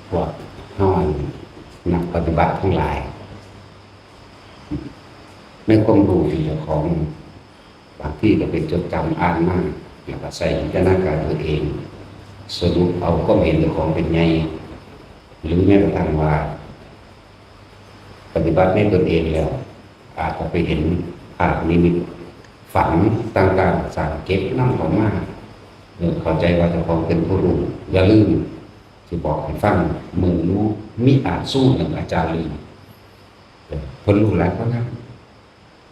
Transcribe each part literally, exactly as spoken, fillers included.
พวกเฮาอันนักปฏิบัติทั้งหลาย ในความรู้ที่เจ้าของ บางทีก็เป็นจดจำอ่านมาแล้วก็ใส่จินตนาการตัวเอง สรุปเอาความเห็นเจ้าของเป็นใหญ่ หรือแม้กระทั่งว่า ปฏิบัติในตนเองแล้ว อาจจะไปเห็นภาพนิมิตฝันต่างๆสร้างเก็บนำเข้ามา เออเข้าใจว่าเจ้าของเป็นผู้รู้ อย่าลืมสิบอกให้ฟัง มือรู้มีอาจสู้หนึ่งอาจารย์ลืม เออเพิ่นรู้หลายกว่านั้น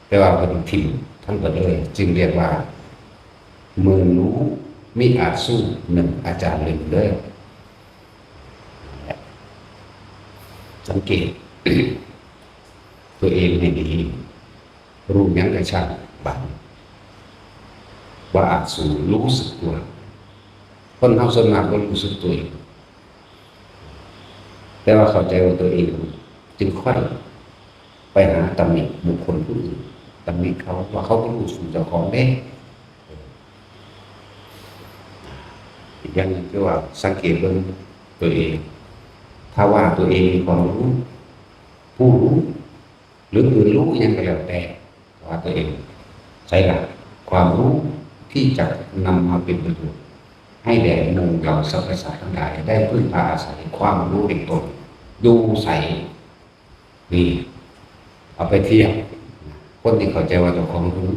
แต่ว่าเพิ่นถิ่มทั้งหมดเลย จึงเรียกว่า มือรู้มีอาจสู้หนึ่งอาจารย์ลืมเด้อ สังเกต ตัวเองให้ดี รู้หยังก็ช่าง บาดนี้ ว่าอาจสูรู้สึกตัว คนเฮาส่วนมากบ่รู้สึกตัวเอง แต่ว่าเข้าใจว่าตัวเอง จึงค่อยไปหาตำหนิบุคคลผู้อื่น ตำหนิเขาว่าเขาบ่รู้สูเจ้าของเด้ อีกอย่างหนึ่งคือว่าสังเกตเบิ่งตัวเอง ถ้าว่าตัวเองมีความรู้ ผู้รู้ หรือตื่นรู้อิหยังก็แล้วแต่ ว่าตัวเอง ใส่หลักความรู้ที่จะนำมาเป็นประโยชน์ ให้แด่หมู่เหล่าสรรพสัตว์ทั้งหลาย ได้พึ่งพาอาศัยความรู้แห่งตน อยู่ไส นี่ เอาไปเทียบ คนที่เข้าใจว่าเจ้าของรู้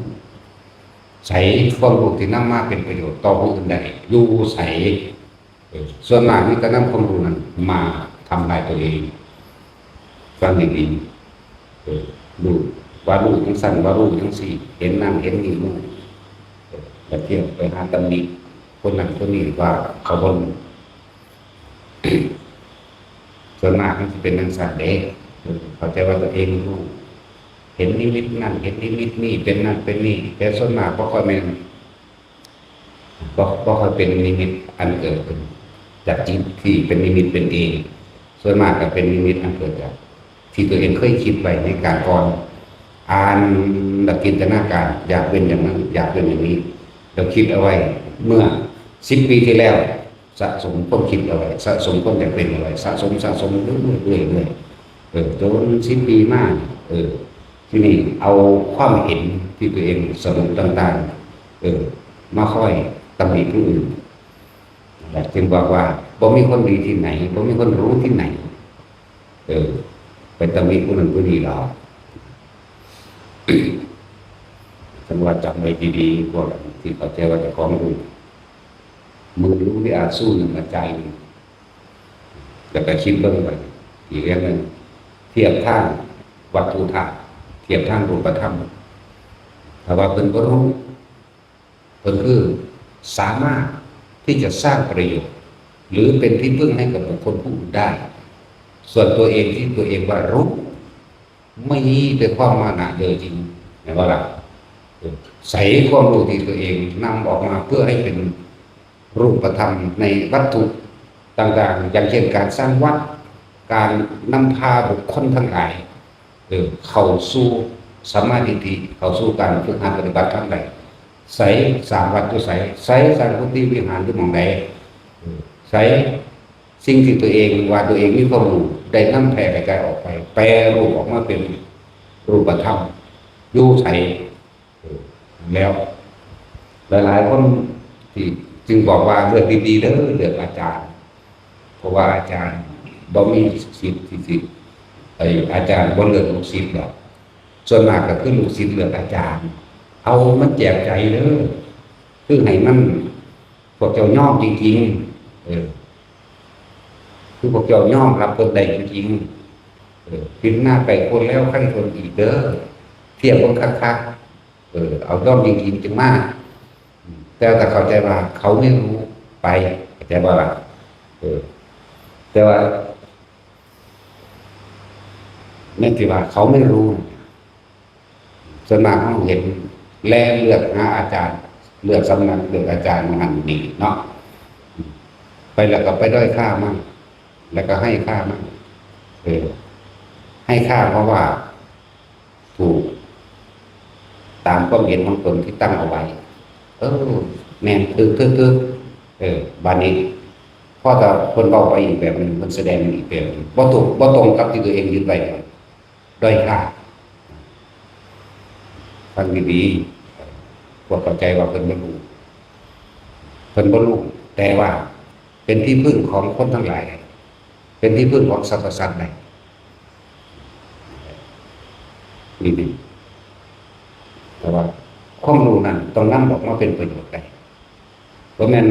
ใส ความรู้ที่นำมาเป็นประโยชน์ต่อผู้อื่นได้ อยู่ใส เออ ส่วนมากนี่ก็นำความรู้นั้นมาทำลายตัวเอง ฟังดีๆ เออ รู้ว่ารู้จังซั่น ว่ารู้จังซี่ เห็นนั่นเห็นนี่รู้ เออ แล้วเที่ยวไปหาตำหนิคนนั้นคนนี้ว่าเขาบ่รู้ ส่วนมากมันสิเป็นจังซั่นเด้ เออ เข้าใจว่าตัวเองรู้ เห็นนิมิตนั่น เห็นนิมิตนี่ เป็นนั่นเป็นนี่ แต่ส่วนมากบ่ค่อยแม่น บ่ บ่ค่อยเป็นนิมิตอันเกิดขึ้นจากจิตที่เป็นนิมิตเป็นเอง ส่วนมากก็เป็นนิมิตอันเกิดจากที่ตัวเองเคยคิดไว้ในการก่อน อ่านและจินตนาการ อยากเป็นอย่างนั้น อยากเป็นอย่างนี้ เราคิดเอาไว้เมื่อสิบปีที่แล้ว สะสมความคิดเอาไว้ สะสมความอยากเป็นเอาไว้ สะสม สะสมเรื่อยๆ เรื่อยๆ เออ จนสิบปีมา เออ ทีนี้เอาความเห็นที่ตัวเองสรุปต่างๆ เออ มาค่อยตำหนิผู้อื่น นั่นแหละ จึงบอกว่า บ่มีคนดีที่ไหน บ่มีคนรู้ที่ไหน เออ ไปตำหนิผู้นั้นผู้นี้หรอก จังว่าจำไว้ดีๆ พวกที่เข้าใจว่าเจ้าของรู้ มือรู้นี่อาจสู้หนึ่งอาจารย์หนึ่ง แล้วก็คิดเบิ่งไปอีกเรื่องหนึ่ง เทียบทางวัตถุธาตุ เทียบทางรูปธรรม ถ้าว่าเพิ่นบ่รู้ เพิ่นคือสามารถที่จะสร้างประโยชน์ หรือเป็นที่พึ่งให้กับบุคคลผู้อื่นได้ ส่วนตัวเองที่ตัวเองว่ารู้ ไม่มีแต่ความมานะเดียวจริง แม่นบ่ล่ะ เออ ใส่ความรู้ที่ตัวเองนำออกมาเพื่อให้เป็นรูปธรรมในวัตถุต่างๆ อย่างเช่นการสร้างวัด การนำพาบุคคลทั้งหลาย เออ เข้าสู่สัมมาทิฏฐิ เข้าสู่การฝึกหัดปฏิบัติธรรมได้ ใส่สร้างวัดอยู่ไส ใส่สร้างกุฏิวิหารอยู่หม่องใด เออ ใส่ สิ่งที่ตัวเองว่าตัวเองมีความรู้ ได้นำแพร่กระจายออกไป แปรรูปออกมาเป็นรูปธรรม อยู่ไส เออ แล้ว หลายๆ คนที่จึงบอกว่าเลือกดีๆ เด้อ เลือกอาจารย์ เพราะว่าอาจารย์บ่มีสิทธิ์ที่สิ ไอ้อาจารย์บ่เลือกลูกศิษย์ดอก ส่วนมากก็คือลูกศิษย์เลือกอาจารย์ เอามันแจกใจเด้อ คือให้มัน พวกเจ้ายอมจริงๆ เออ คือพวกเจ้ายอมรับเพิ่นได้จริงๆ เออ ปิดหน้าไปคนแล้วขั้นคนอีกเด้อ เทียบเบิ่งคักๆ เออ เอายอมจริงๆ จึงมา แต่ถ้าเข้าใจว่าเขาไม่รู้ไป เข้าใจบ่ล่ะ เออ แต่ว่า ในที่ว่าเขาไม่รู้ ส่วนมากเราเห็น แล่นเลือกหาอาจารย์ เลือกสำนัก เลือกอาจารย์มาหันนี่เนาะ ไปแล้วก็ไปด้อยค่ามั่ง แล้วก็ให้ค่ามั่ง เออ ให้ค่าเพราะว่า ถูก ตามความเห็นของตนที่ตั้งเอาไว้ เออ แม่น ถืก ถืก ถืก เออ บาดนี้ พอแต่เพิ่นเว้าไปอีกแบบหนึ่ง เพิ่นแสดงอีกแบบหนึ่ง บ่ตรง บ่ตรงกับที่ตัวเองยึดไว้ ด้อยค่า ฟังดีๆ พวกเข้าใจว่าเพิ่นบ่รู้ เพิ่นบ่รู้ แต่ว่าเป็นที่พึ่งของคนทั้งหลาย เป็นที่พึ่งของสรรพสัตว์ได้ นี่นี่ แต่ว่าความรู้นั้นต้องนำออกมาเป็นประโยชน์ได้ บ่แม่น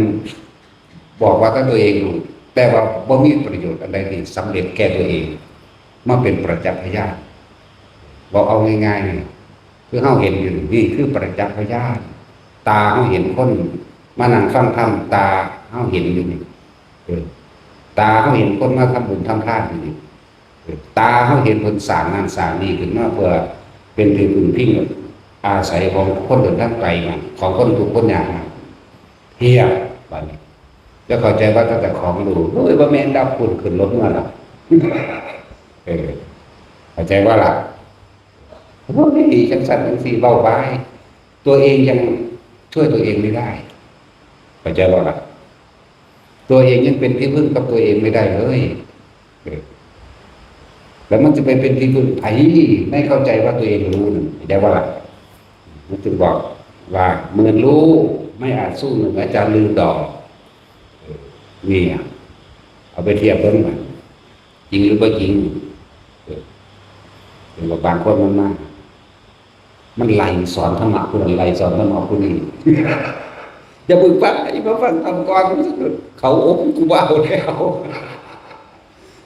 บอกว่าถ้าตัวเองรู้ แต่ว่าบ่มีประโยชน์อันใดที่สำเร็จแก่ตัวเอง มาเป็นประจักษ์พยาน บอกเอาง่ายๆ นี่ คือเฮาเห็นอยู่นี่ นี่คือประจักษ์พยาน ตาเฮาเห็นคนมานั่งฟังธรรม ตาเฮาเห็นอยู่นี่ เออ ตาเฮาเห็นคนมาทำบุญทำทานอยู่นี่ เออ ตาเฮาเห็นเพิ่นสร้างนั่นสร้างนี่ขึ้นมาเพื่อเป็นที่พึ่งพิงอาศัยของคนเดินทางไกลมา ของคนทุกข์คนยากมา เพียบ บัดนี้ แล้วเข้าใจว่าตั้งแต่ของรู้ โอ้ย บ่แม่นดับ คุณขึ้นรถเมื่อล่ะ เออ เข้าใจว่าล่ะ โอ้ย จังซั่นจังซี่ เว้าไป ตัวเองยังช่วยตัวเองไม่ได้ เข้าใจว่าล่ะ ตัวเองยังเป็นที่พึ่งกับตัวเองไม่ได้เลย เออ แล้วมันจะไปเป็นที่พึ่งไผ ไม่เข้าใจว่าตัวเองรู้นั่น เข้าใจว่าล่ะ มันจึงบอกว่า เหมือนรู้ไม่อาจสู้หนึ่งอาจารย์ลือดอก เออ นี่อะ เอาไปเทียบเบิ่งมัน จริงหรือบ่จริง เออ เห็นว่าบางคนมันมา มันไล่สอนธรรมะผู้นั้น ไล่สอนธรรมะผู้นี้ อย่าเพิ่งฟัง อย่ามาฟังธรรมก่อน เขาอบกูว่าเอาแล้ว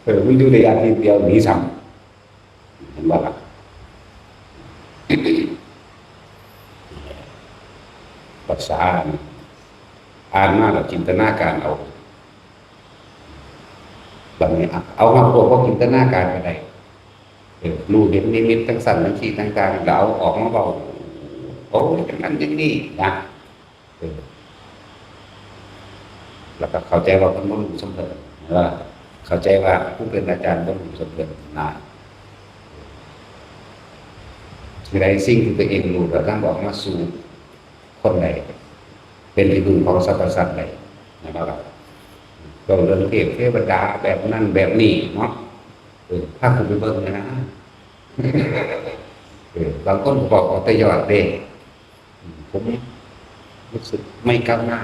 เออ มันอยู่ในอาทิตย์เดียวหนีซ้ำ เห็นบ่ล่ะ ภาษาอ่านมาแล้วจินตนาการเอา บัดนี้ เอามาพวกว่าจินตนาการก็ได้ เออ รู้เห็นนิมิตทั้งสั้นทั้งสี่ต่างๆ แล้วเอาออกมาเว้า โอ้ย อย่างนั้นอย่างนี้นะ เออ แล้วก็เข้าใจว่าเพิ่นบ่รู้ส่ำเพิ่น เออ เข้าใจว่าผู้เป็นอาจารย์บ่รู้ส่ำเพิ่นนะ สิ่งใดสิ่งที่ตัวเองรู้แล้วนำออกมาสู่คนใด เป็นที่พึ่งของสรรพสัตว์ใด นะครับ ก็เรื่องเทพเทวดาแบบนั้นแบบนี้เนาะ เออ พากูไปเบิ่งนะ เออ บางคนก็บอกเอาแต่ยอดเด้ ผมรู้สึกไม่ก้าวหน้า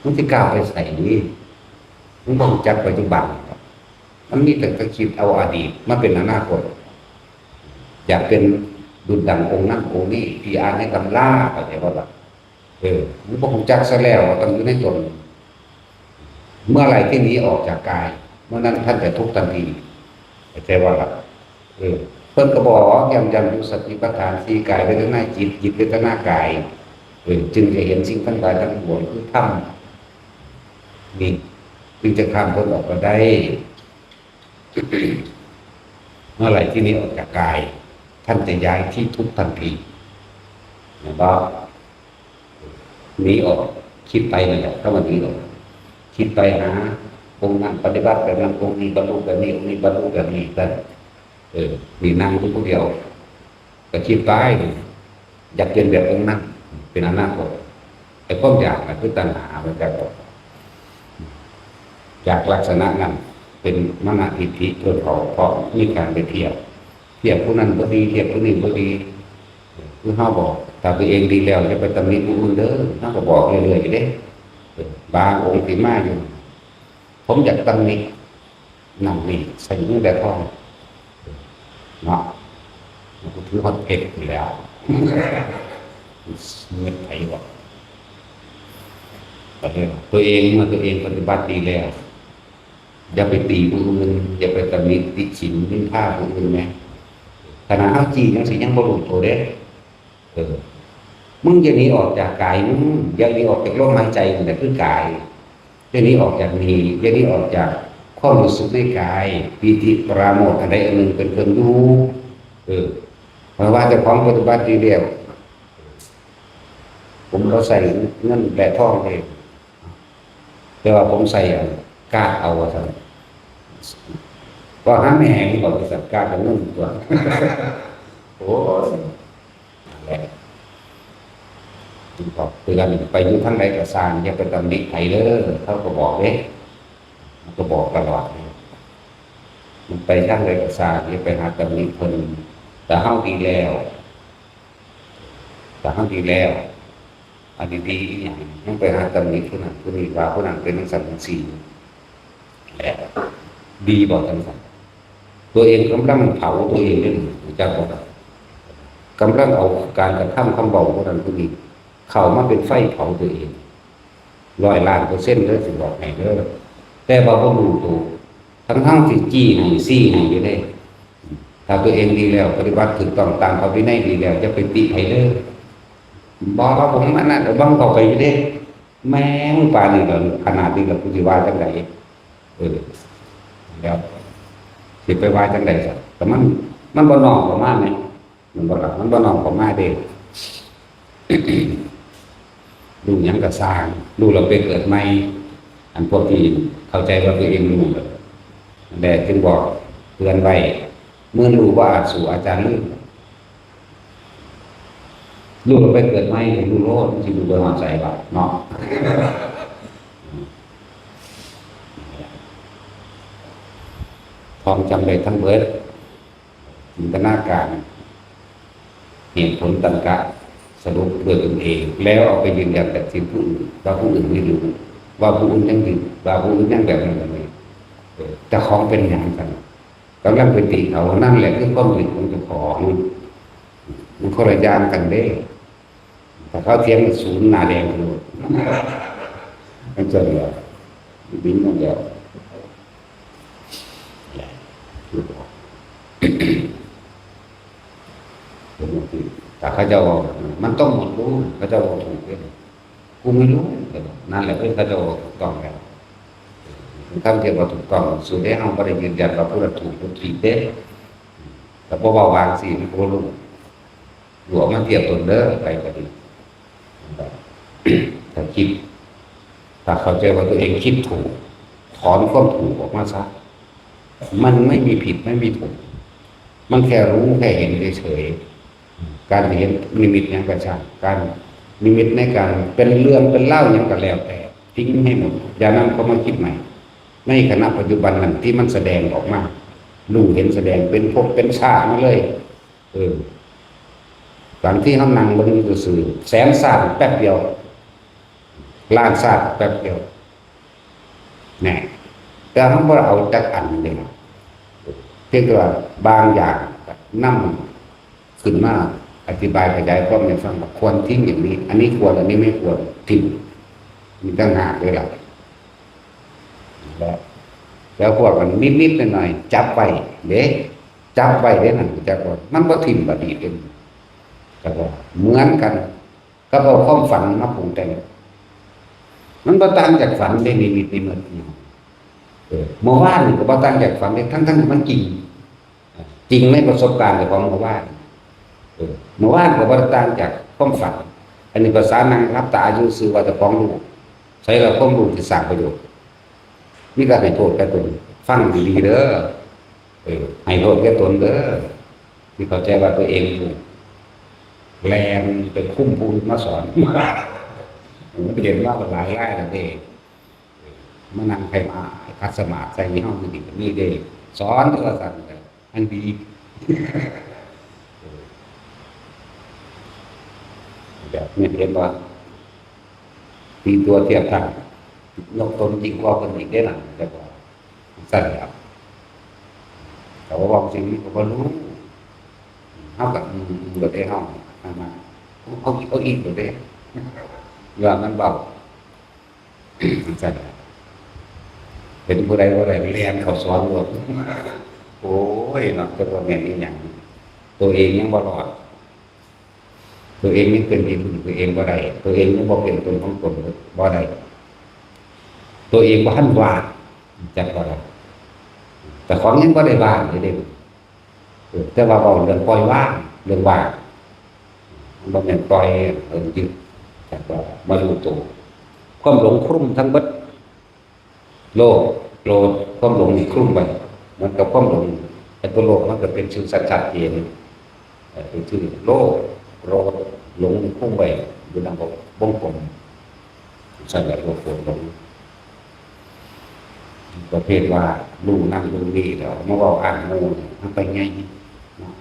มันจะก้าวไปใส่นี่ มันบ่รู้จักปัจจุบัน มันมีแต่คิดเอาอดีตมาเป็นอนาคต อยากเป็นดุจดังองค์นั้นองค์นี้ที่อ่านในตำรา เข้าใจบ่ล่ะ เออ มันบ่รู้จักซะแล้วว่าต้องอยู่ในตน เมื่อไหร่ที่หนีออกจากกาย เมื่อนั้นท่านจะทุกข์ทันที เข้าใจบ่ล่ะ เออ เพิ่นก็บอกย้ำๆอยู่ สติปัฏฐานสี่ กาย เวทนา จิต จิต เวทนา กาย เออ จึงจะเห็นสิ่งทั้งหลายทั้งปวงคือธรรม นี่ จึงจะข้ามพ้นออกมาได้ เมื่อไหร่ที่หนีออกจากกาย ท่านจะย้ายที่ทุกข์ทันที เห็นบ่ หนีออก คิดไปนั่นแหละ คำว่าหนีออก คิดไปหา องค์นั้นปฏิบัติแบบนั้น องค์นี้บรรลุแบบนี้ องค์นี้บรรลุแบบนี้ ท่าน เออ นี่นั่งอยู่ผู้เดียว ก็คิดไป อยากเป็นแบบองค์นั้น เป็นอนาคต ไอ้ความอยากน่ะคือตัณหา มันจะออก อยากลักษณะนั้น เป็นมานะทิฏฐิเกิดออก เพราะมีการไปเทียบ เทียบผู้นั้นบ่ดี เทียบผู้นี้บ่ดี คือเฮาบอก ถ้าตัวเองดีแล้ว อย่าไปตำหนิผู้อื่นเด้อ เฮาก็บอกเรื่อยๆอยู่เด้ เออ บางองค์ที่มาอยู่ ผมอยากตำหนินั่นนี่ ใส่มือแบบพ่อง เนาะ กูถือฮอดเพชรอยู่แล้ว เงินไผบอก ประเทศตัวเอง เมื่อตัวเองปฏิบัติดีแล้ว อย่าไปตีผู้อื่น อย่าไปตำหนิติฉินนินทาผู้อื่นแหม ขณะเฮาจี้จังซี่ยังบ่รู้ตัวเด้ เออ มึงอย่าหนีออกจากกายมึง อย่าหนีออกจากลมหายใจนี่แหละคือกาย อย่าหนีออกจากนี่ อย่าหนีออกจากความรู้สึกในกาย ปีติปราโมทย์อันใดอันหนึ่งเป็นเครื่องอยู่ เออ เพราะว่าเจ้าของปฏิบัติดีแล้ว ผมบ่ใส่เงินและทองเด้ แต่ว่าผมใส่อันกาดเอาว่าซั่น ก็หาแม่งบอกว่าซั่น กาดเอาเงินตัว โอ้ย นั่นแหละ บอกเตือน ไปอยู่ทางใดก็ซ่าง อย่าไปตำหนิไผเด้อ เขาก็บอกเด้ มันก็บอกตลอดเลย มันไปทางใดก็ซ่าง อย่าไปหาตำหนิเพิ่น แต่เฮาดีแล้ว แต่เฮาดีแล้ว อันนี้ดีอีหยัง ยังไปหาตำหนิผู้นั้นผู้นี้ ว่าผู้นั้นเป็นจังซั่นจังซี่ แหละ ดีบ่จังซั่น ตัวเองกำลังเผาตัวเองอยู่นี่ รู้จักบ่ครับ กำลังเอาการกระทำคำเว้าผู้นั้นผู้นี้ เข้ามาเป็นไฟเผาตัวเอง ร้อยล้านเปอร์เซ็นต์เด้อ สิบอกให้เด้อ แต่ว่าบ่รู้ตัว ทั้งๆที่จี้ให้ ซี้ให้อยู่เด้ ถ้าตัวเองดีแล้ว ปฏิบัติถูกต้องตามพระวินัยดีแล้ว อย่าไปติไผเด้อ บอกว่าผมอันนั้น บังเข้าไปอยู่เด้ แม่งปานนี้ก็ขนาดนี้แล้ว กูสิว่าจังใด เออ แล้วสิไปว่าจังใดซะ แต่มัน มันบ่น้อมเข้ามาแหม มันบ่ล่ะ มันบ่น้อมเข้ามาเด้ รู้หยังก็ซ่าง รู้แล้วไปเกิดใหม่ อันพวกที่เข้าใจว่าตัวเองรู้นั่นแหละ จึงบอกเตือนไว้ เมื่อรู้ว่าอาจสู่อาจารย์ลืม รู้แล้วไปเกิดใหม่ รู้โลด มันสิรู้ไปฮอดไสวะเนาะ ท่องจำได้ทั้งเบิด จินตนาการ เหตุผลตรรกะ สรุปด้วยตนเอง แล้วเอาไปยืนยันตัดสินผู้อื่น ว่าผู้อื่นไม่รู้ ว่าผู้อื่นยังดี ว่าผู้อื่นยังแบบนั้นแบบนี้ เออ เจ้าของเป็นหยังกัน กำลังไปติเขา นั่นแหละคือความผิดของเจ้าของ มันคนละอย่างกันเด้ ถ้าเขาเถียงศูนย์หน้าแดงโลด มันจะเหลือ บินนั่นแหละ แต่เขาเจ้าบอก มันต้องหมดรู้ เขาเจ้าบอกถูกเด้ กูไม่รู้ นั่นแหละเพิ่นเขาเจ้าบอกถูกต้องแล้ว คำเทียบว่าถูกต้อง สูตรได้เฮาบ่ได้ยืนยันว่าผู้นั้นถูกหรือผิดเด้ แต่บ่เว้าวางสิ มันก็บ่รู้ อยู่ออกมาเทียบตนเด้อ ไปก็ดี ถ้าคิด ถ้าเข้าใจว่าตัวเองคิดถูก ถอนความถูกออกมาซะ มันไม่มีผิดไม่มีถูก มันแค่รู้แค่เห็นเฉยๆ การเห็นนิมิตหยังก็ช่าง การนิมิตในการเป็นเรื่องเป็นเล่าวหยังก็แล้วแต่ ทิ้งให้หมด อย่านำเข้ามาคิดใหม่ ในขณะปัจจุบันนั้นที่มันแสดงออกมา รู้เห็นแสดงเป็นภพเป็นชาติมาเลย เออ บางทีเฮานั่งเบิ่งซื่อๆ แสนชาติแป๊บเดียว ล้านชาติแป๊บเดียว แน่ แต่เฮาบ่ได้เอาจักอันเด้ เพียงแต่ว่าบางอย่างนำขึ้นมาอธิบายขยายความให้ฟังว่าควรทิ้งอย่างนี้ อันนี้ควร อันนี้ไม่ควรทิ้ง มีต่างหากเลยล่ะ แล้ว แล้วพวกมันนิดๆหน่อยๆ จับไว้เด้ จับไว้เด้นั่น จับไว้ มันบ่ทิ้งบัดนี้เด้ แต่ว่าเหมือนกัน กับเอาความฝันมาปรุงแต่ง มันบ่ต่างจากฝันเด้ นิมิตนิมิตนี่ เออ เมื่อวานนี่ก็บ่ต่างจากฝันเด้ ทั้งๆที่มันจริง จริงในประสบการณ์ของเมื่อวาน เออ เมื่อวานก็บ่ต่างจากความฝัน อันนี้ภาษานั่งหลับตาอยู่ซื่อว่าเจ้าของรู้ ใส่แล้วความรู้ที่สร้างประโยชน์ มีการให้โทษแก่ตน ฟังดีๆเด้อ เออ ให้โทษแก่ตนเด้อ ที่เข้าใจว่าตัวเองรู้ แล่นไปคุมผู้อื่นมาสอน ผมเห็นมาหลายรายแล้วเด้ มานั่งไผมาขัดสมาธิใส่เฮาอยู่นี่ก็มีเด้ สอนตัวสั่นก็อันดี แบบนี้เห็นบ่ ตีตัวเทียบท่าน ยกตนยิ่งกว่าเพิ่นอีกเด้นั่น แต่ว่าสั่นแล้ว แต่ว่าเว้าจริงนี่ก็บ่รู้ เฮาก็ อืม อืม บ่ได้เฮา เอามา เอา เอาอีก เอาอีก บ่ได้ ย้อนมันเว้า จั่งซั่นล่ะ เห็นผู้ใดบ่ได้แล่นเข้าสอนโลด โอ้ย เนาะ แต่ว่าแม่นอีหยัง ตัวเองยังบ่รอด ตัวเองยังเป็นที่พึ่งตัวเองบ่ได้ ตัวเองยังบ่เป็นตนของตนบ่ได้ ตัวเองบ่ทันว่าง จักว่าล่ะ แต่ของยังบ่ได้ว่างเลยเด้ เออ แต่ว่าเว้าเรื่องปล่อยวาง เรื่องว่าง มันบ่แม่นปล่อย เรื่องยึด จักว่าบ่รู้ตัว ความหลงคลุมทั้งเบิด โลภ โกรธ ความหลงนี่คลุมไว้ เหมือนกับความหลง ไอ้ตัวโลภมันก็เป็นชื่อสัตว์ชัดเจน เอ่อ เป็นชื่อโลภ โกรธ หลงนี่คลุมไว้ อยู่นำวงกลม สั่นแหละ พวกคนหลง ประเภทว่ารู้นั่นรู้นี่แล้วมาเว้าอ้างหมู่นี่ มันไปไงเนาะ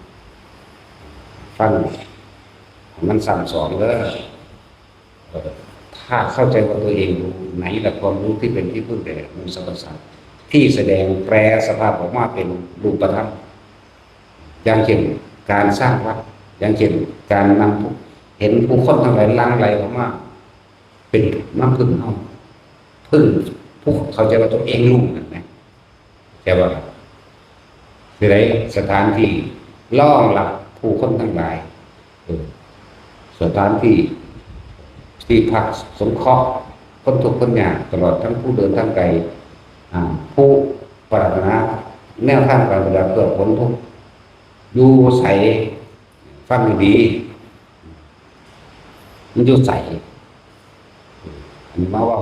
ฟังให้มันซ้ำสองเด้อ เอ่อ ถ้าเข้าใจว่าตัวเองรู้ ไหนล่ะความรู้ที่เป็นที่พึ่งแด่หมู่สรรพสัตว์ ที่แสดงแปลสภาพออกมาเป็นรูปธรรม อย่างเช่น การสร้างวัด อย่างเช่น การนำผู้ เห็นผู้คนทั้งหลายหลั่งไหลเข้ามา เป็นน้ำพึ่งเฮา พึ่งผู้เข้าใจว่าตัวเองรู้นั่นนะ แต่ว่า สิได้สถานที่รองรับผู้คนทั้งหลาย เออ สถานที่ ที่พักสงเคราะห์คนทุกข์คนยาก ตลอดทั้งผู้เดินทางไกล อ่า ผู้ปรารถนาแนวทางการปฏิบัติเพื่อพ้นทุกข์ อยู่ไส ฟังดีๆ มันอยู่ไส อันนี้มาเว้า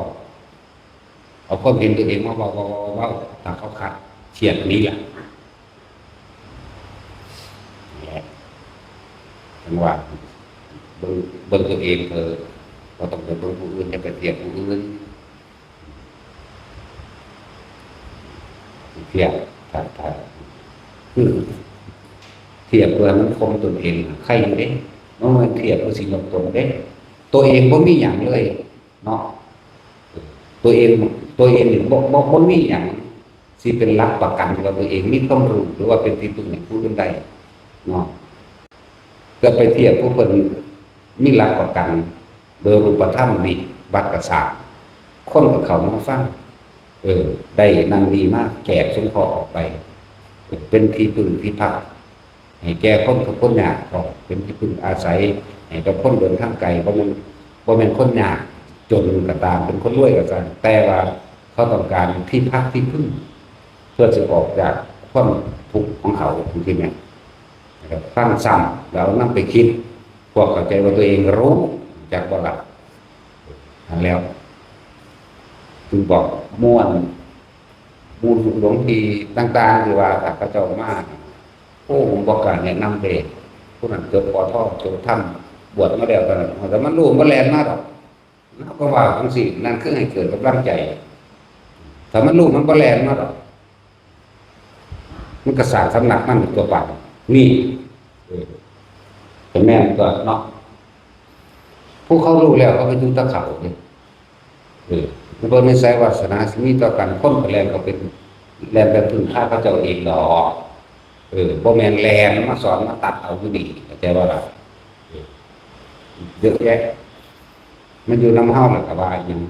เอาความเห็นตัวเองมาเว้า เว้า เว้า เว้า ถ้าเขาขัดเทียบนี้ล่ะ นั่นแหละ จังหวะ เบิ่ง เบิ่งตัวเองเถอะ บ่ต้องไปเบิ่งผู้อื่น อย่าไปเทียบผู้อื่น เทียบ ถ้า ถ้า คือ เทียบเพื่อมันข่มตนเอง ใครอยู่เด้ มันบ่แม่นเทียบเพื่อสิยกตนเด้ ตัวเองบ่มีหยังเลยเนาะ ตัวเอง ตัวเองนี่บ่ บ่ บ่มีหยังสิเป็นหลักประกันว่าตัวเองมีความรู้ หรือว่าเป็นที่พึ่งให้ผู้อื่นได้เนาะ ก็ไปเทียบผู้เพิ่นมีหลักประกัน โดยรูปธรรมนี่ วัดก็สร้าง คนก็เข้ามาฟัง เออ ได้นั่นนี่มาแจกสงเคราะห์ออกไป เป็นที่พึ่งที่พัก ให้แก่คนทุกข์คนยาก ก็เป็นที่พึ่งอาศัย ให้กับคนเดินทางไกล บ่แม่น บ่แม่นคนยากจนก็ตาม เป็นคนรวยก็ตาม แต่ว่าเขาต้องการที่พักที่พึ่ง เพื่อจะออกจากความทุกข์ของเขา จริงๆ เนี่ย นะครับ ฟังซ้ำแล้วนำไปคิด พวกเข้าใจว่าตัวเองรู้ จักบ่ล่ะ นั่นแล้ว จึงบอกม่วน หมู่หลวงพี่ต่างๆ ที่ว่าถ้าเขาเจ้ามา โอ้ ผมบ่กล้าแนะนำเด้ ผู้นั้นจบ ป.โท จบธรรม บวชมาแล้วเท่านั้น แต่มันรู้มันบ่แล่นมาดอก เฮาก็ว่าจั่งซี้ นั่นคือให้เกิดกำลังใจ ถ้ามันรู้มันบ่แล่นมาดอก มันก็สร้างสำนักมันตัวไป นี่ เออ ก็แม่นตัวเนาะ ผู้เขารู้แล้วเขาไปอยู่แต่เขาเด้ เออ มันบ่มีไสวาสนาสิมีต่อกัน คนก็แล่นเขาเป็น แล่นไปพึ่งพาเขาเจ้าเองดอก เออ บ่แม่นแล่นมาสอนมาตัดเอาอยู่นี่ เข้าใจบ่ล่ะ เออ เยอะแยะ มันอยู่นำเฮาล่ะ ก็ว่าหยัง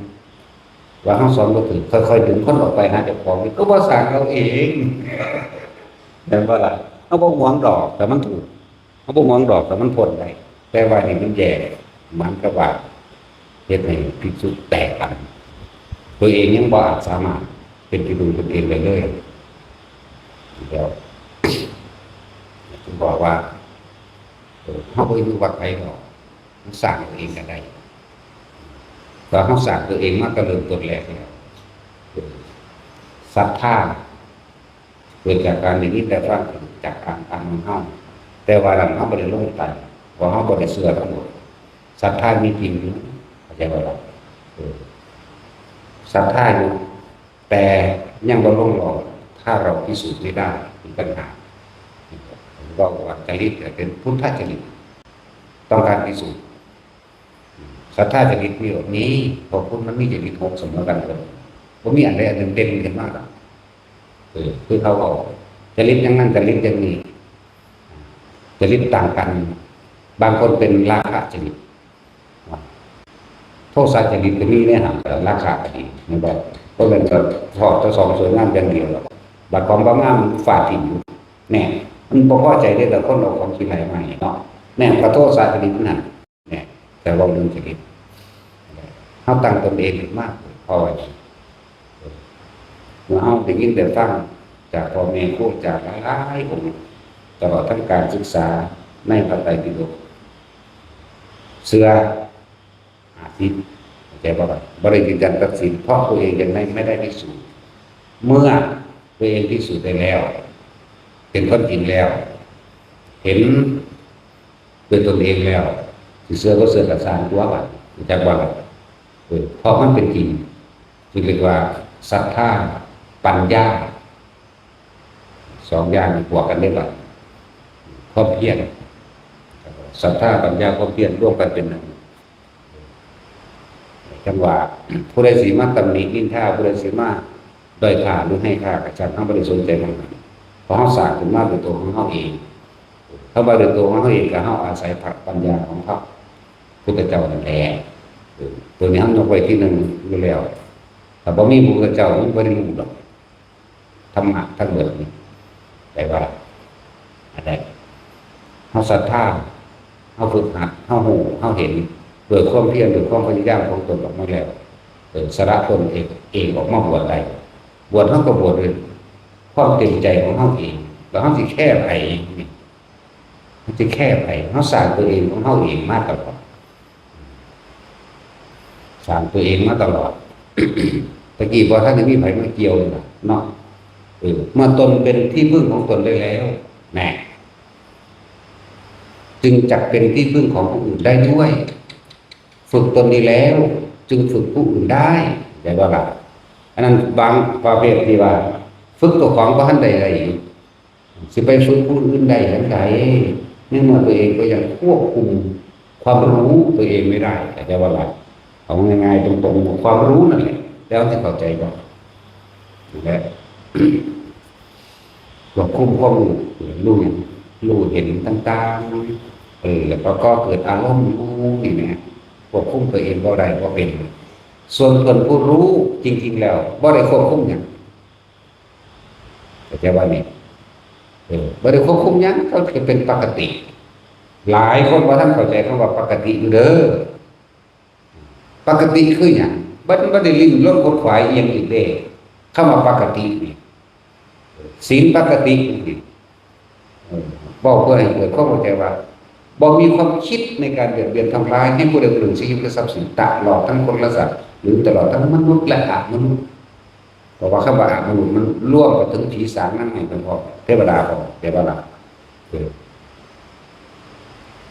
ว่าเฮาสอนบ่ถูก ค่อยๆ ดึงคนออกไปหาเจ้าของ ก็บ่สร้างเอาเอง แม่นบ่ล่ะ เฮาบ่หวงดอก แต่มันถูก เฮาบ่หวงดอก แต่มันพ้นได้ แต่ว่านี่มันแย่ มันก็ว่า เฮ็ดให้ภิกษุแตกกัน ตัวเองยังบ่อาจสามารถเป็นที่พึ่งตนเองได้เลย แล้ว ผมบอกว่า เออ เฮาบ่อยู่วัดไผดอก เฮาสร้างตัวเองก็ได้ ตอนเฮาสร้างตัวเองมาก็เริ่มต้นแรกแล้ว เออ ศรัทธา เกิดจากการได้ยินได้ฟัง จากการอ่านของเฮา แต่ว่านั้นเฮาบ่ได้ลงใจ เพราะเฮาบ่ได้เชื่อทั้งหมด ศรัทธามีจริงอยู่ เข้าใจบ่ล่ะ เออ ศรัทธาอยู่ แต่ยังบ่ลงรอย ถ้าเราพิสูจน์ไม่ได้ มีปัญหา เว้าว่าจริตเนี่ยเป็นพุทธจริต ต้องการพิสูจน์ ศรัทธาจริตมีบ่ มี เพราะคนมันมีจริตหกเสมอกันเบิด บ่มีอันใดอันหนึ่งเด่นขึ้นมาดอก เออ คือเขาเอาจริตอย่างนั้น จริตอย่างนี้ จริตต่างกัน บางคนเป็นราคะจริต โทสะจริตก็มีในหั้น ราคะก็ดี แม่นบ่ บ่แม่นว่าชอบแต่ของสวยงามอย่างเดียวดอก บัดของบ่งามฟาดถิ่มอยู่ แน่ มันบ่พอใจเด้ แต่คนเอาของขี้ไล่มาให้เนาะ แน่ ก็โทสะจริตนั่น เนี่ย แต่เว้าเรื่องจริต เฮาตั้งตนเองขึ้นมา พอไว้ เมื่อเฮาได้ยินได้ฟังจากพ่อแม่ครูอาจารย์หลายๆ องค์ ตลอดทั้งการศึกษาในพระไตรปิฎก เชื่อ ห้าสิบ เข้าใจบ่ครับ บ่ได้ยืนยันตัดสิน เพราะตัวเองยังไม่ ไม่ได้พิสูจน์ เมื่อตัวเองพิสูจน์ได้แล้ว เป็นความจริงแล้ว เห็นด้วยตนเองแล้ว สิเชื่อบ่เชื่อก็ซ่างตัวบัด จักว่าล่ะ เออ เพราะมันเป็นจริง จึงเรียกว่าศรัทธา ปัญญา สองอย่างนี้บวกกันได้บัด ความเพียร ศรัทธา ปัญญา ความเพียรรวมกันเป็นหนึ่ง จังว่า ผู้ใดสิมาตำหนินินทา ผู้ใดสิมาด้อยค่าหรือให้ค่าก็ช่าง เฮาบ่ได้สนใจมัน เพราะเฮาสร้างขึ้นมาด้วยตัวของเฮาเอง เฮามาด้วยตัวของเฮาเอง ก็เฮาอาศัยปัญญาของพระพุทธเจ้านั่นแหละ เออ ตัวนี้เฮายกไว้ที่หนึ่งอยู่แล้ว ถ้าบ่มีพระพุทธเจ้า มันบ่ได้รู้ดอก ธรรมะทั้งหมดนี่ แต่ว่า อันใด เฮาศรัทธา เฮาฝึกหัด เฮารู้ เฮาเห็น ด้วยความเพียร ด้วยความพยายามของตนออกมาแล้ว เออ สละตนเอง เองออกมาบวชได้ บวชเฮาก็บวชด้วยความเต็มใจของเฮาเอง แล้วเฮาสิแค่ไผนี่ เฮาสิแค่ไผ เฮาสร้างตัวเองของเฮาเองมาตลอด สร้างตัวเองมาตลอด ตะกี้บ่ทันได้มีไผมาเกี่ยวเลยนะเนาะ เออ เมื่อตนเป็นที่พึ่งของตนได้แล้ว แน่ จึงจักเป็นที่พึ่งของผู้อื่นได้ด้วย ฝึกตนดีแล้ว จึงฝึกผู้อื่นได้ ได้บ่ล่ะ อันนั้นบางประเภทที่ว่า ฝึกตัวของบ่ทันได้ ได้อยู่ สิไปฝึกผู้อื่นได้จั่งใด ในเมื่อตัวเองก็ยังควบคุมความรู้ตัวเองไม่ได้ เข้าใจบ่ล่ะ เอาง่ายๆ ตรงๆ ความรู้นั่นแหละ แล้วสิเข้าใจบ่ นั่นแหละ ควบคุมความรู้ รู้หยัง รู้เห็นต่างๆ เออ แล้วก็ก่อเกิดอารมณ์อยู่นี่นะ ควบคุมตัวเองบ่ได้ บ่เป็น ส่วนคนผู้รู้จริงๆ แล้ว บ่ได้ควบคุมหยัง เข้าใจว่านี่ เออ บ่ได้ควบคุมหยัง ก็คือเป็นปกติ หลายคนบ่ทันเข้าใจคำว่าปกติอยู่เด้อ ปกติคือหยัง บ่ บ่ได้ลิ้นรนขนขวายอีหยังอีกเด้ คำว่าปกตินี่ ศีลปกตินี่ เออ เว้าเพื่อให้เกิดความเข้าใจว่า บ่มีความคิดในการเบียดเบียนทำร้ายให้ผู้ใดผู้หนึ่งซึ่งชีวิตและทรัพย์สิน ตลอดทั้งคนและสัตว์ หรือตลอดทั้งมนุษย์และอมนุษย์ เพราะว่าคำว่าอมนุษย์มันรวมไปถึงผีสางนางไม้เป็นพร้อม เทวดาพร้อม เทวดา เออ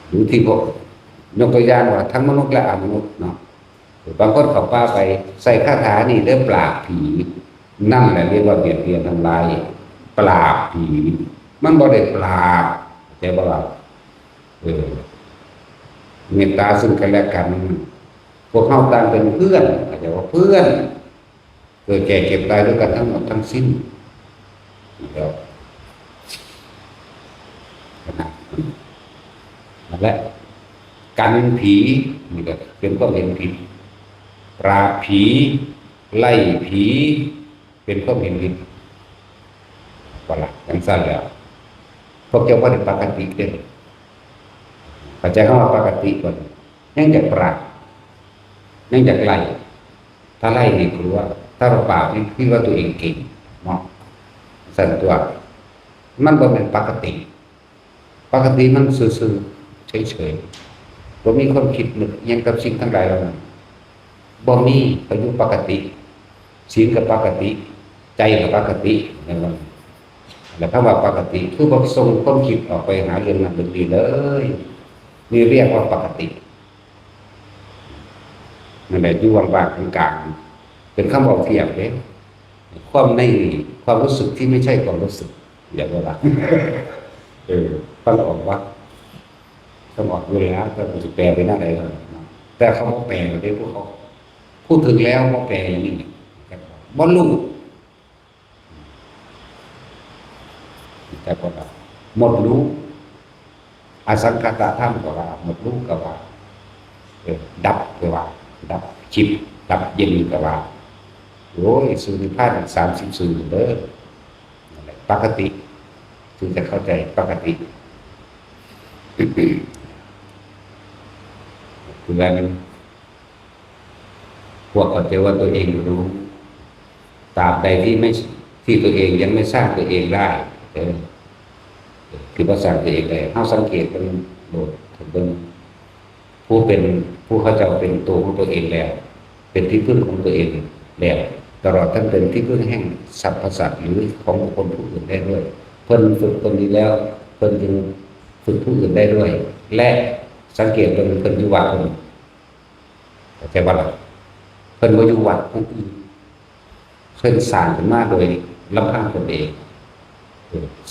หรือที่พวก ยกตัวอย่างว่าทั้งมนุษย์และอมนุษย์เนาะ บางคนเข้าป่าไปใส่คาถานี่เด้อ ปราบผี นั่นแหละเรียกว่าเบียดเบียนทำลาย ปราบผี มันบ่ได้ปราบ เข้าใจบ่ล่ะ เออ เมตตาซึ่งกันและกัน พวกเฮาต่างเป็นเพื่อน เข้าใจว่าเพื่อน เกิดแก่เจ็บตายด้วยกันทั้งหมดทั้งสิ้น แล้ว นั่นแหละ กันผี นี่ก็เป็นความเห็นผิด ปราบผี ไล่ผี เป็นความเห็นผิด ว่าล่ะ จั่งซั่นแล้ว พวกเจ้าบ่ได้ปกติเด้ เข้าใจคำว่าปกติบ่ ยังอยากปราบ ยังอยากไล่ ถ้าไล่นี่คือว่า ถ้าเราปราบนี่คือว่าตัวเองเก่งเนาะ ซั่นตัว มันบ่แม่นปกติ ปกติมันซื่อๆ เฉยๆ บ่มีความคิดนึกอิหยังกับสิ่งทั้งหลายเหล่านั้น บ่มี ก็อยู่ปกติ ศีลก็ปกติ ใจก็ปกติ แม่นบ่ แล้วคำว่าปกติ คือบ่ส่งความคิดออกไปหาเรื่องนั้นเรื่องนี้เลย นี่เรียกว่าปกติ นั่นแหละ อยู่ว่างๆ กลางๆ เป็นคำเว้าเทียบเด้ ความใน ความรู้สึกที่ไม่ใช่ความรู้สึก เรียกว่า เออ ฟังออกวะ ฟังออกอยู่แล้ว แต่มันสิแปลเป็นอะไรล่ะเนาะ แต่เขาบ่แปลเด้ พวกเขา พูดถึงแล้วบ่แปลอย่างนี้ บ่รู้ แต่ก็ว่าหมดรู้ อสังขตธรรมก็ว่า หมดรู้ก็ว่า เออ ดับก็ว่า ดับจิต ดับเย็นก็ว่า โอ้ย สู่นิพพานสามสิบสู่เด้อ นั่นแหละ ปกติ ถึงจะเข้าใจปกติ คือว่ามัน พวกเข้าใจว่าตัวเองรู้ ตราบใดที่ไม่ ที่ตัวเองยังไม่สร้างตัวเองได้ เออ คือว่าสร้างตัวเองได้ เฮาสังเกตเบิ่งโลด เบิ่ง ผู้เป็น ผู้เขาเจ้าเป็นตัวของตัวเองแล้ว เป็นที่พึ่งของตัวเองแล้ว ตลอดทั้งเป็นที่พึ่งแห่งสรรพสัตว์ หรือของบุคคลผู้อื่นได้ด้วย เพิ่นฝึกตนดีแล้ว เพิ่นจึงฝึกผู้อื่นได้ด้วย และ สังเกตเบิ่งเพิ่นอยู่วัดเพิ่น เข้าใจบ่ล่ะ? เพิ่นบ่อยู่วัดผู้อื่น เพิ่นสร้างขึ้นมาโดยลำพังตนเอง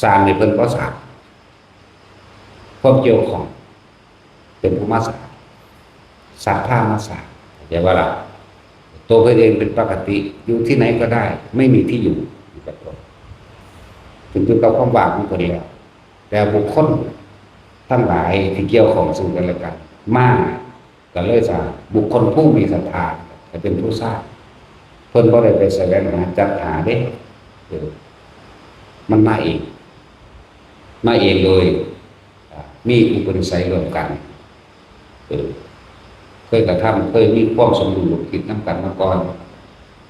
สร้างนี่เพิ่นบ่สร้าง ความเกี่ยวข้อง เป็นผู้มาสร้าง ศรัทธามาสร้าง เข้าใจบ่ล่ะ? ตัวเพิ่นเองเป็นปกติ อยู่ที่ไหนก็ได้ ไม่มีที่อยู่ อยู่กับตน ขึ้นอยู่กับความว่างของเพิ่นแล้ว แต่บุคคลทั้งหลายที่เกี่ยวข้องซึ่งกันและกัน มา ก็เลยสร้าง บุคคลผู้มีศรัทธา ก็เป็นผู้สร้าง เพิ่นบ่ได้ไปแสวงหาจัดหาเด้ เออ มันมาเอง มาเองโดย อ่า มีอุปนิสัยร่วมกัน เออ เคยกระทำ เคยมีความสมรู้ร่วมคิดนำกันมาก่อน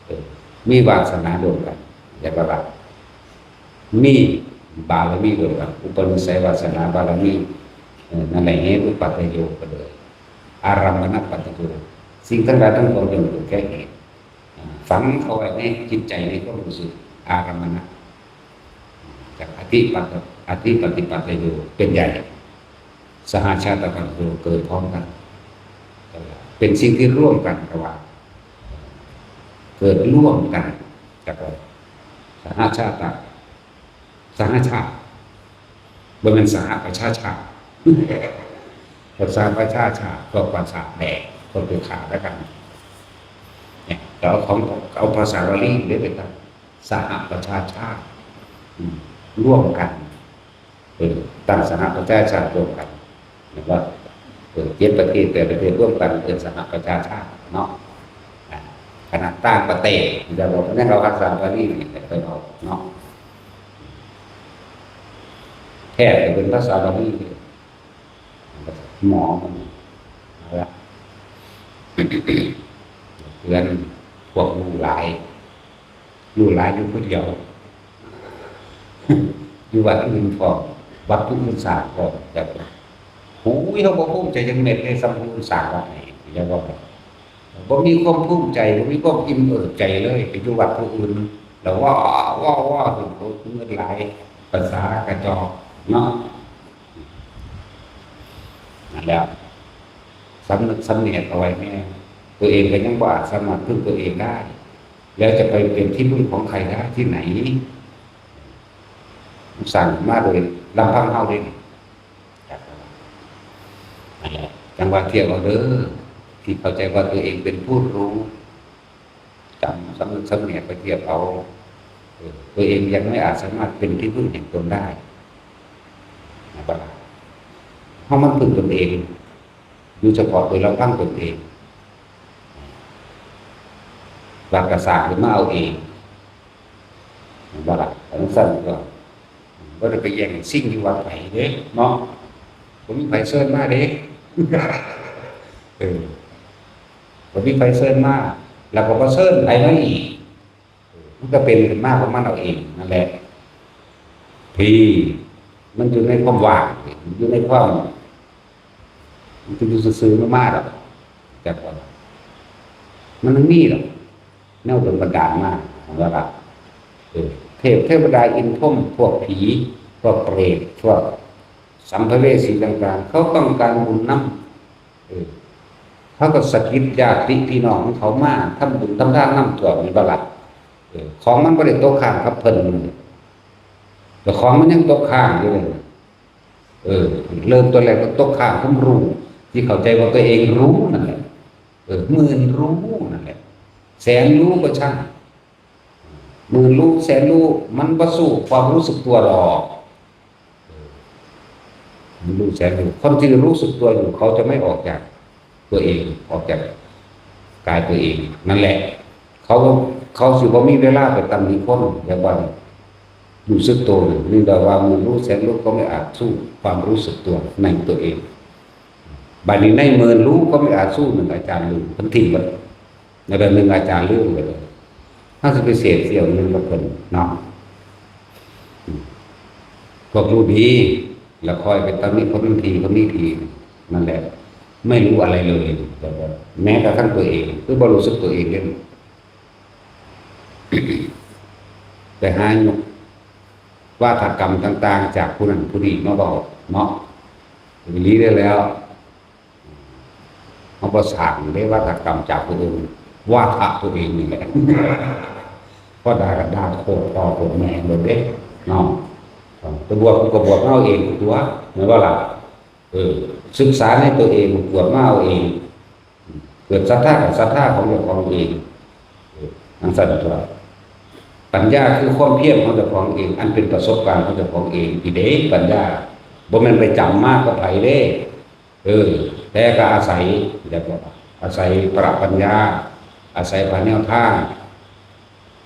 เออ มีวาสนาร่วมกัน เรียกว่า มีบารมีร่วมกัน อุปนิสัยวาสนาบารมี เออ นั่นแหละเหตุอุปัตตโยก็เลย อารัมมณปัตตโย สิ่งทั้งหลายทั้งปวงย่อมเกิดแก่เหตุ อ่า ฝังเข้าไว้ในจิตใจในความรู้สึก อารัมมณ จากอธิปัตต อธิปฏิปัตตโยเป็นใหญ่ สหชาตปัตตโยเกิดพร้อมกัน เป็นสิ่งที่ร่วมกันระหว่าง เกิดร่วมกัน จากอะไร สหชาต สหชาติ บ่แม่นสหประชาชาติ ภาษาประชาชาติ พวกประสาทแดก พวกเครือข่ายแล้วกัน เนี่ย แต่เอาของ เอาภาษาบาลีเลยไปตั้ง สหประชาชาติ อืม ร่วมกัน เออ ตั้งสหประชาชาติร่วมกัน เห็นบ่? เออ เจ็ดประเทศ แปดประเทศร่วมกันเป็นสหประชาชาติเนาะ อ่า ขนาดต่างประเทศ จะบอกว่าเนี่ย เราภาษาบาลีนี่แหละไปเอาเนาะ แทบจะเป็นภาษาบาลีเลย หมอมัน เอาละ เตือนพวกลูกหลาย ลูกหลายอยู่คนเดียว อยู่วัดอื่นพร้อม วัดผู้อื่นสร้างพร้อม แต่ โอ้ย เขาบ่ภูมิใจจังเม็ดเลย ซ้ำผู้อื่นสร้างวัดให้ อย่าว่ากัน บ่มีความภูมิใจ บ่มีความอิ่มเอิบใจเลย ไปอยู่วัดผู้อื่น แล้วว่า ว่า ว่า ถึงเงินหลาย ภาษากระจอกเนาะ นั่นแหละ สำนึกสำเนียกเอาไว้แน่ ตัวเองก็ยังบ่อาจสามารถพึ่งตัวเองได้ แล้วจะไปเป็นที่พึ่งของใครได้ที่ไหน สร้างมาโดยลำพังเฮาเด้ นั่นแหละ จังว่าเทียบเอาเด้อ ที่เข้าใจว่าตัวเองเป็นผู้รู้ จำสำนึกสำเนียกไปเทียบเอา เออ ตัวเองยังไม่อาจสามารถเป็นที่พึ่งแห่งตนได้ นะบ่ล่ะ เพราะมันพึ่งตนเอง อยู่เฉพาะโดยลำพังตนเอง วัดกะสร้างขึ้นมาเอาเอง นะบ่ล่ะ อันนั้นสั้นก็ บ่ได้ไปแย่งสิ่งอยู่วัดไผเด้เนาะ บ่มีไผเชิญมาเด้ เออ บ่มีไผเชิญมา แล้วก็บ่เชิญไผมาอีก เออ มันก็เป็นขึ้นมาของมันเอาเองนั่นแหละ ที่มันอยู่ในความว่าง อยู่ในความ มันจะอยู่ซื่อๆ มันมาดอก จักว่า มันบ่มีดอก แนวโดนบันดาลมา ว่าล่ะ เออ เทพเทวดาอินทร์พรหม พวกผี พวกเปรต พวกสัมภเวสีต่างๆ เขาต้องการบุญนำ เออ เขาก็สะกิดญาติพี่น้องของเขามาทำบุญทำทานนำตัว แม่นบ่ล่ะ เออ ของมันบ่ได้ตกค้างกับเพิ่น แต่ของมันยังตกค้างอยู่เลย เออ เริ่มต้นแรกก็ตกค้างความรู้ ที่เข้าใจว่าตัวเองรู้นั่นแหละ เออ หมื่นรู้นั่นแหละ แสนรู้ก็ช่าง หมื่นรู้แสนรู้ มันบ่สู้ความรู้สึกตัวหรอก เออ หมื่นรู้แสนรู้ คนที่รู้สึกตัวอยู่ เขาจะไม่ออกจากตัวเอง ออกจากกายตัวเอง นั่นแหละ เขา เขาสิบ่มีเวลาไปตำหนิคน แบบว่ารู้สึกตัวนี่ นี่แปลว่าหมื่นรู้แสนรู้ก็ไม่อาจสู้ความรู้สึกตัวในตัวเอง บัดนี้ในหมื่นรู้ก็ไม่อาจสู้หนึ่งอาจารย์รู้ เพิ่นทิ้งเบิด ในแบบหนึ่งอาจารย์รู้ไปเลย ถ้าสิไปเสพเสี่ยวหนึ่งกับเพิ่นเนาะ พวกรู้ดี แล้วคอยไปตำหนิคนนั้นทีคนนี้ที นั่นแหละ ไม่รู้อะไรเลย แต่ว่าแม้กระทั่งตัวเอง คือบ่รู้สึกตัวเองเลย ไปหายกวาทกรรมต่างๆ จากผู้นั้นผู้นี้มาเว้าเนาะ อีหลีได้แล้ว เขาบ่สร้างเด้วาทกรรมจากผู้อื่น วาทะตัวเองนี่แหละ พอด่าก็ด่าโคตรพ่อโคตรแม่เลยเด้เนาะ ไปบวชกูก็บวชมาเอาเองตัว แม่นบ่ล่ะ เออ ศึกษาในตัวเอง บวชมาเอาเอง เกิดศรัทธากับศรัทธาของเจ้าของเอง เออ จั่งซั่นตัว ปัญญาคือความเพียรของเจ้าของเอง อันเป็นประสบการณ์ของเจ้าของเอง อีเด้ ปัญญา บ่แม่นไปจ๋ำมากับไผเด้ เออ แต่ก็อาศัย เรียกว่า อาศัยพระปัญญา อาศัยพระแนวทาง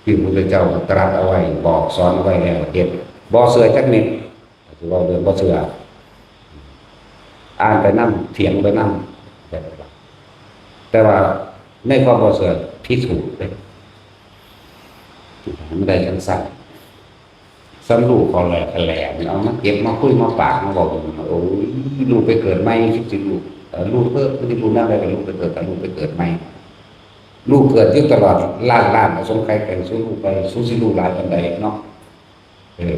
ที่พระพุทธเจ้าตรัสเอาไว้ บอกสอนเอาไว้แล้ว เฮ็ด บ่เชื่อจักนิด สิเว้าเรื่องบ่เชื่อ อ่านไปนำ เถียงไปนำ แต่ว่าในความบ่เชื่อ พิสูจน์เด้ มันได้จั่งซั่น ส่ำลูกเขาแหล่แหล่นี่ เอามาเก็บมาคุยมาปากมาเว้า โอ้ย ลูกไปเกิดใหม่ สิลูก เอ่อ ลูกเพิ่น สิลูกแนวใดก็ลูกไปเกิด ก็ลูกไปเกิดใหม่ ลูกเกิดอยู่ตลอดล้านๆ ก็สงไข่ไก่สู่ลูกไป สู่สิลูกหลายปานใดเนาะ เออ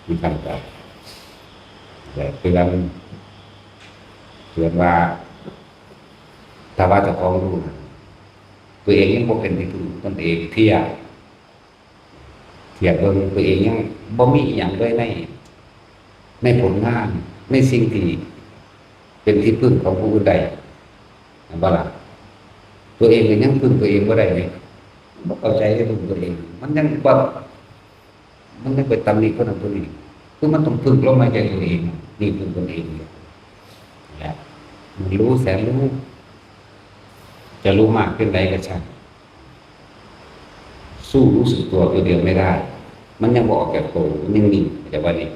มีคำตอบ แต่เตือน เตือนว่า ถ้าว่าเจ้าของรู้นะ ตัวเองยังบ่เป็นที่พึ่งตนเอง เพีย เทียบเบิ่งตัวเองยังบ่มีอิหยังเลยใน ในผลงาน ในสิ่งที่เป็นที่พึ่งของผู้อื่นได้ แม่นบ่ล่ะ ตัวเองก็ยังพึ่งตัวเองบ่ได้เลย บ่เข้าใจเลยพึ่งตัวเอง มันยังบ่ มันยังไปตำหนิคนนั้นคนนี้ คือมันต้องพึ่งลงมาจากตัวเอง นี่พึ่งตนเอง และมันรู้แสนรู้ จะรู้มากเพียงใดก็ช่าง สู้รู้สึกตัวตัวเดียวไม่ได้ มันยังบ่ออกจากตัว มันยังนิ่ง แต่ว่านี่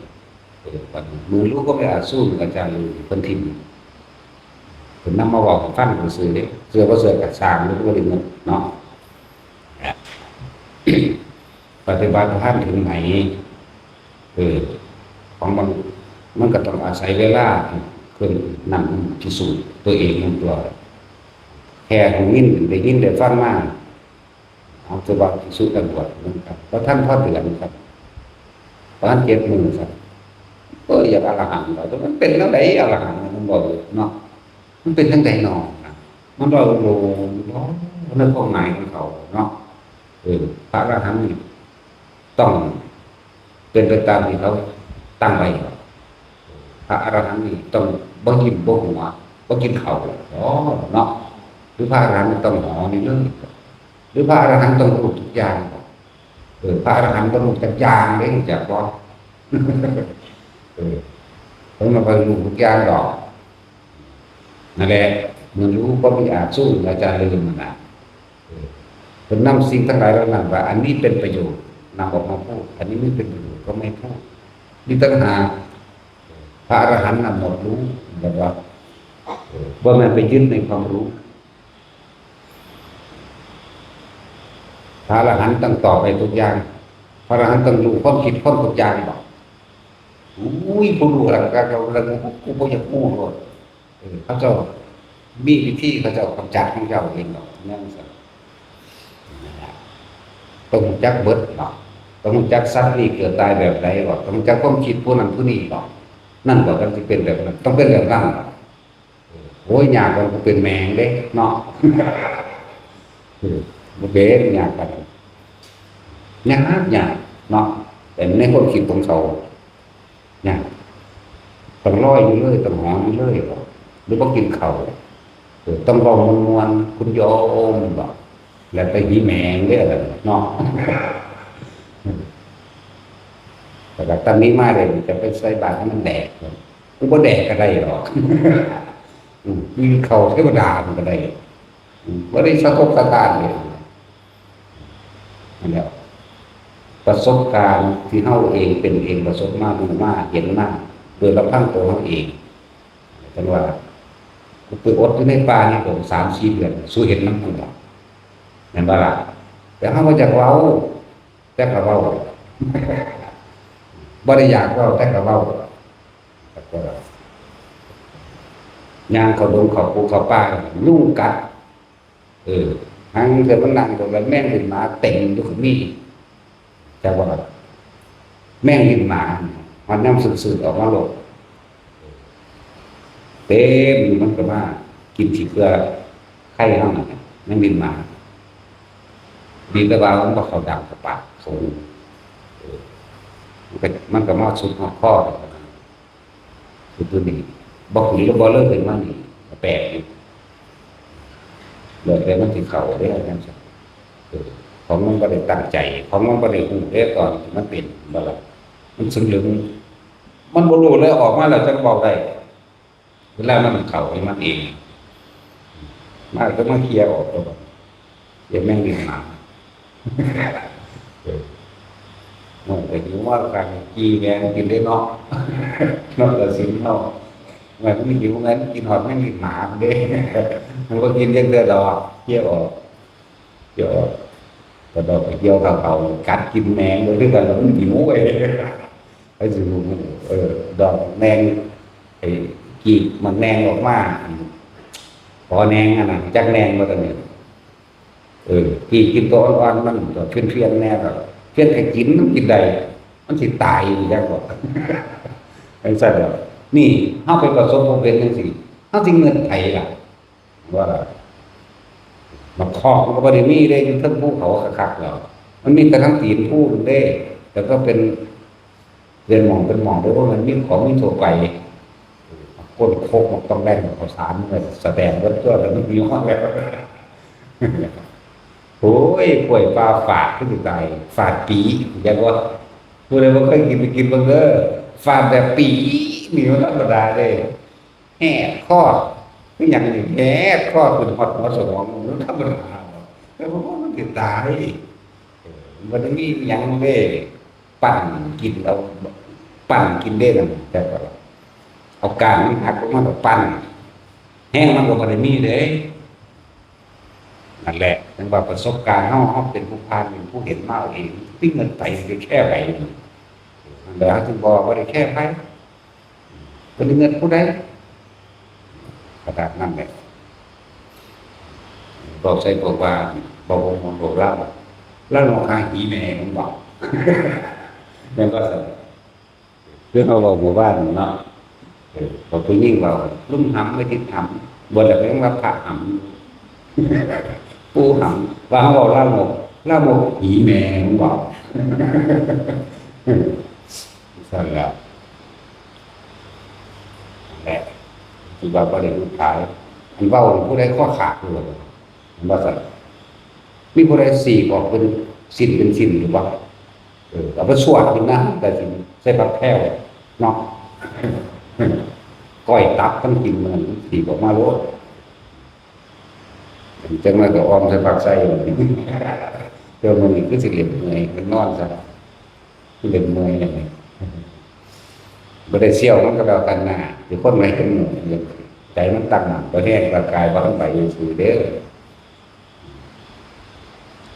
เออ บัดนี้มือรู้ก็ไปอาจสู้กับอาจารย์เลย เพิ่นถิ่ม เพิ่นนำมาเว้าให้ฟังซื่อๆเด้ เชื่อบ่เชื่อก็ช่าง มันก็บ่ได้เงินเนาะ ปฏิบัติบ่ทันถึงไหน เออ ของมัน มันก็ต้องอาศัยเวลา เพิ่นนั่นพิสูจน์ตัวเองนั่นตัว แค่ได้ยิน ได้ยินได้ฟังมา เอาแต่ว่าพิสูจน์ได้บวชเหมือนกัน บ่ทันพอเดือนครับ ประมาณเจ็ดมื้อครับ เอ้ย อยากอรหันต์เหรอ แต่มันเป็นจั่งใดอรหันต์ มันบอกอยู่เนาะ มันเป็นจั่งใดหนอนะ มันบอกโลงๆ ในความหมายของเขาเนาะ เออ พระอรหันต์นี่ต้องเป็นไปตามที่เขาตั้งไว้ พระอรหันต์นี่ต้องบ่ยิ้มบ่หัว บ่กินข้าว อ๋อ เนาะ หรือพระอรหันต์นี่ต้องหอนี่เลย หรือพระอรหันต์ต้องรู้ทุกอย่าง เออ พระอรหันต์บ่รู้จักอย่างเด้ รู้จักบ่ เออ เพิ่นบ่รู้ทุกอย่างดอก นั่นแหละ มันรู้ก็มีอาจสู้อาจารย์ลืมมันน่ะ เออ เพิ่นนำสิ่งทั้งหลายเหล่านั้นว่า อันนี้เป็นประโยชน์ นำออกมาพูด อันนี้ไม่เป็นประโยชน์ก็ไม่พูด นี่ต่างหาก พระอรหันต์น่ะหมดรู้ แบบว่า เออ บ่แม่นไปยึดในความรู้ พระอรหันต์ต้องตอบได้ทุกอย่าง พระอรหันต์ต้องรู้ความคิดคนทุกอย่างบอก อุ้ย ผู้รู้หลังก็เขาเรื่อง กูบ่อยากรู้โลด เออ เขาเจ้ามีวิธีเขาเจ้ากำจัดของเจ้าเองดอก นั่นสิ ต้องรู้จักเบิดเนาะ ต้องรู้จักสัตว์นี่เกิดตายแบบใดบอก ต้องรู้จักความคิดผู้นั้นผู้นี้บอก นั่นบอก จั่งสิเป็นแบบนั้น ต้องเป็นแบบนั้น โอ้ย ยากกว่ากูเป็นแมงเด้เนาะ เออ บ่เป็น ยากกัน ยาก ยากเนาะ แต่ในความคิดของเขา ยาก ต้องลอยอยู่เลย ต้องหอนอยู่เลย หรือบ่กินข้าว เออ ต้องเว้าม่วนๆ คุณโยมบอก แล้วแต่หีแมงเด้อเนาะ แต่ก็ตอนนี้มาเลย จะไปใส่บาตรให้มันแดก กูบ่แดกก็ได้หรอก อืม กินข้าวเทวดามันก็ได้ อืม บ่ได้สะทกสะท้านเลย นั่นแหละ ประสบการณ์ที่เฮาเองเป็นเองประสบมา รู้มา เห็นมา โดยลำพังตัวเฮาเอง จั่งว่า กูไปอดอยู่ในป่านี่โดนสามสี่เดือน สู้เห็นนำกูบ่ แม่นบ่ล่ะ แต่เฮาบ่อยากเว้า แต่ก็เว้า บ่ได้อยากเว้า แต่ก็เว้า ย่างเข้าดงเข้าภูเข้าป่า ยุงกัด เออ หางเทื่อมันนั่งตรงนั้น แมงขึ้นมาเต็มอยู่ก็มี แต่ว่า แมงขึ้นมา มันนำซื่อๆออกมาโลด เต็มอยู่ มันก็มา กินขี้เกลือไข่เฮานั่นน่ะ มันบินมา ดีแต่ว่ามันบ่เข้าดังเข้าปากเขา เออ มันก็ มันก็มาสุดฮอดคอ คือตัวนี้ บ่ขึ้นหรือบ่เลยขึ้นมานี่ แปลกอยู่ แล้วแต่มันสิเข้าเด้ จั่งซั่น เออ ของมันบ่ได้ตั้งใจ ของมันบ่ได้ฮู้เด้ ตอนที่มันเป็น บ่ล่ะ มันสลึง มันบ่รู้เลย ออกมาแล้วจั่งเว้าได้ เวลามันเข้าของมันเอง มาก็มาเคลียร์ออกตัวบัด เคลียร์แม่งดีหมา เออ มันก็หิวว่ากัน ขี้แมงกินได้เนาะ นอกจากสินเนาะ มันไม่หิวไง มันกินฮอดแม่งดีหมามันเด้ มันบ่กินจักเทื่อดอก เคลียร์ออก เคลียร์ออก กระดอกกระเจียวเขาๆ กัดกินแมงเลย คือกัน แล้วมันหิวเว้ย ไอ้สิรู้ เออ ดอกแมง ไอ้ กีบมันแมงออกมา ขอแมงอันนั้น จักแมงบ่ตันเนี่ย เออ กีบกินตัวอ่อนๆ มันก็เพี้ยนๆ แน่ก็เพี้ยนก็กิน มันกินได้ มันสิตายอยู่จักบ่ จั่งซั่นดอก นี่ เฮาไปประสบพบเห็นจั่งซี้ เฮาสิเงินไผล่ะ ว่า บักคอกมันก็บ่ได้มีเด้ อยู่เทิงภูเขาคักๆ แล้ว มันมีแต่ทั้งตีนภูนั่นเด้ แล้วก็เป็น เป็นหม่องเป็นหม่องเด้อ เพราะมันมีของมีทั่วไป ก้นโคกมันต้องแล่นข้าวสาร มันก็แสดงเบิดตัว แล้วมันมีฮอดแล้ว โอ้ย กล้วยป่าฝาดคือสิตาย ฝาดปี อยากว่า ผู้ใดบ่เคยกินไปกินเบิ่งเด้อ ฝาดแบบปี นี่มันธรรมดาเด้ แหบคอ คือหยังนี่ แหบคอขึ้นฮอดหัวสมอง มันธรรมดาบ่ แต่ว่ามันสิตาย เออ มันบ่ได้มีหยังเด้ ปั้นกินเอา ปั้นกินเด้นั่น แต่ว่าเอาก้านมันหักลงมาก็ปั้น แฮงมันก็บ่ได้มีเด้ นั่นแหละ จั่งว่าประสบการณ์เฮา เฮาเป็นผู้ผ่าน เป็นผู้เห็นมาเอาเอง ที่เงินไปมันแค่ไหน นั่นแหละ เฮาจึงบอกว่าได้แค่ไผ เป็นเงินผู้ใด ขนาดนั้นแหละ บอกใส่พวกว่า บอกว่า บอกลาว ลาวหลอกหาหีแม่มันบอก แม่นบ่ซั่น คือเฮาเว้าหมู่บ้านเนาะ เออ พอผู้หญิงเว้า ลุงหำ บ่ติดหำ บ่ได้เรียกว่าพระหำ ปู่หำ ว่าเฮาเว้าลามก ลามกหีแม่มันบอก ซั่นแหละ แหละ ที่ว่าบ่ได้รู้ขาย อันเว้านี่ผู้ใดคอขาดอยู่ มันว่าซั่น มีผู้ใดสีกออกเป็นสิ้นเป็นสิ้นอยู่บ่ เออ เอาไปสวดกินนะ แต่สิใส่ผักแพรวเนาะ ก้อยตับมันกินมันสีกออกมาโลด จังนั้นก็ออมใส่ผักใส่ เดี๋ยวมื้อนี้คือสิเล่นเมื่อย มันนอนซะ คือเล่นเมื่อย บ่ได้เสี่ยวมันก็แล้วกันนะ สิคนไหนเป็นหมู่ ใจมันตั้งมั่น บ่แห้งร่างกายบ่ทันไหวซื่อเด้อ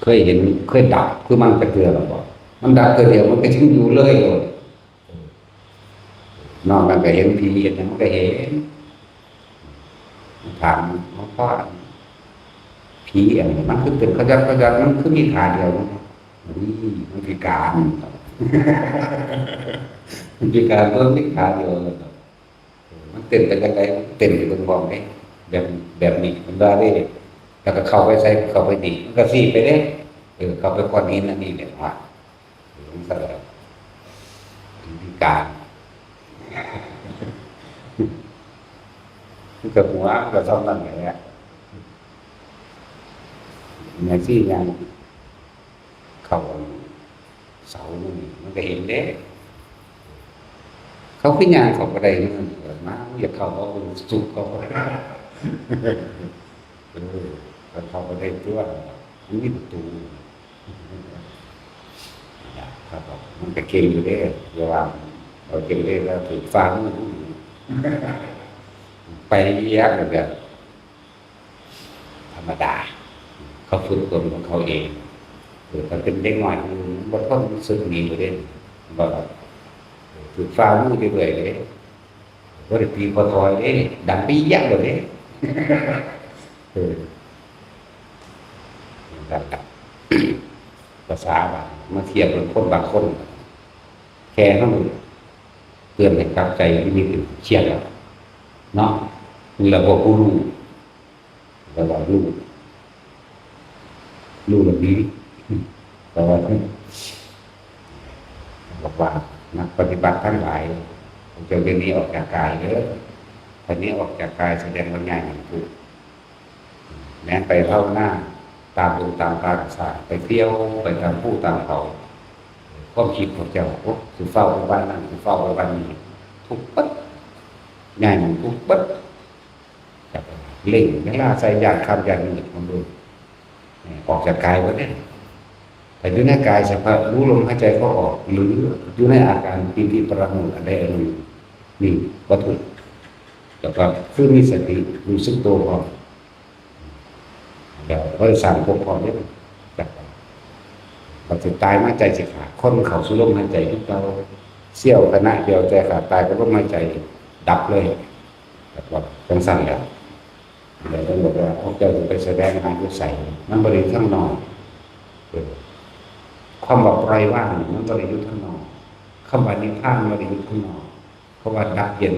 เคยเห็น เคยดับคือมันจักเทื่อแล้วบ่ มันดับเทื่อเดียวมันก็จึงอยู่เลยโลด นอกนั้นก็เห็นผีเห็นหยังมันก็เห็น ถามหลวงพ่อ ผีอันนี้มันคือเป็นขยักขยัก มันคือมีขาเดียว นี่มันพิการ มันพิการตัวมีขาเดียว มันเต้นไปจังใด เต้นไปเบิ่งพร้อมเด้ แบบ แบบนี้มันว่าเด้ แล้วก็เข้าไปใส่ เข้าไปนี่ มันก็ซี้ไปเด้ เออ เข้าไปก้อนหินอันนี้เนี่ยว่า เออ มันก็เลยพิการ มันก็หัว มันก็ซ้ำนั่นแหละ แม่ซี่ย่างเข้าเสามันนี่ มันก็เห็นเด้ เขาคือย่างเข้าบ่ได้ มันก็มา อยากเข้าเขาก็สุกเขา เออ มันเข้าบ่ได้ตัว มันมีประตู ครับผม มันก็เก่งอยู่เด้ อย่าว่า เอาเก่งเด้ แล้วถือฟ้ามือ ไปเยียบแบบ ธรรมดา เขาฝึกตนของเขาเอง เออ ถ้าเป็นเด็กน้อย มันบ่ทน มันสึกหนีอยู่เด้ บ่ล่ะ เออ ถือฟ้ามืออยู่เรื่อยเด้ บ่ได้ตีบ่ถอยเด้ ดันไปเยียบเลยเด้ เออ นั่นล่ะ ภาษาบ้าน มาเทียบเป็นคนบางคน แค่เฮาเตือนให้กลับใจนิดนึง เชียดแล้ว เนาะ นี่แหละพวกผู้รู้ แล้วว่ารู้ รู้แบบนี้ แต่ว่าบอกว่านักปฏิบัติทั้งหลายจงจะหนีออกจากกายเด้อ ถ้าหนีออกจากกายแสดงว่าง่ายมันทุกข์ แม้นไปภาวนาตามบุญตามปาสาไปเที่ยวไปตามภูตามเขา ความคิดของเจ้า โอ้ คือเฝ้าไปบ้านนั่น คือเฝ้าไปบ้านนี้ ทุกข์ปั๊บ ง่ายมันทุกข์ปั๊บ ครับ เล่งเวลาใส่ยากค่ำยากมืดของดู ออกจากกายวันนี้ แต่อยู่ในกายสัมผัสรู้ลมหายใจเข้าออก หรืออยู่ในอาการปีติปราโมทย์อันใดอันหนึ่ง นี่วัตถุ แล้วก็คือมีสติรู้สึกตัวพร้อม แล้วก็ได้สร้างภพพร้อมเนี่ย จากเราจะตายมาใจสิขาด คนเขาสู่ลมหายใจที่เราเสี้ยวขณะเดียวใจขาดตายก็ลมหายใจดับเลย แบบว่าจังสั่นแล้ว แล้วต้องบอกว่าพวกเจ้าจะไปแสวงหาอยู่ไส มันบ่ได้อยู่ทางนอก เออ ความว่าปล่อยวางนี่มันบ่ได้อยู่ทางนอก คำว่านิพพานบ่ได้อยู่ทางนอก เพราะว่าดับเย็น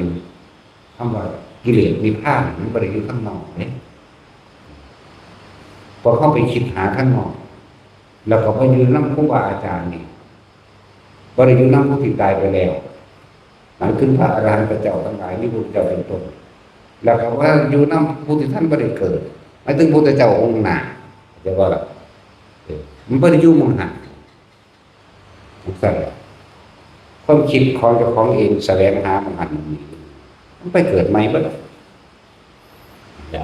คำว่ากิเลสนิพพานมันบ่ได้อยู่ทางนอกเด้ พอเข้าไปคิดหาทางนอก แล้วก็บ่อยู่นำครูบาอาจารย์นี่ บ่ได้อยู่นำผู้ที่ตายไปแล้ว หมายถึงพระอรหันต์เจ้าทั้งหลาย มีพระพุทธเจ้าเป็นต้น แล้วก็ว่าอยู่นำผู้ที่ท่านบ่ได้เกิด หมายถึงพระพุทธเจ้าองค์หน้า จะว่าล่ะ เออ มันบ่ได้อยู่หม่องหั้น จังซั่นล่ะ ความคิดของเจ้าของเองแสวงหาหม่องหั้นหม่องนี้ มันไปเกิดใหม่เบิด อย่า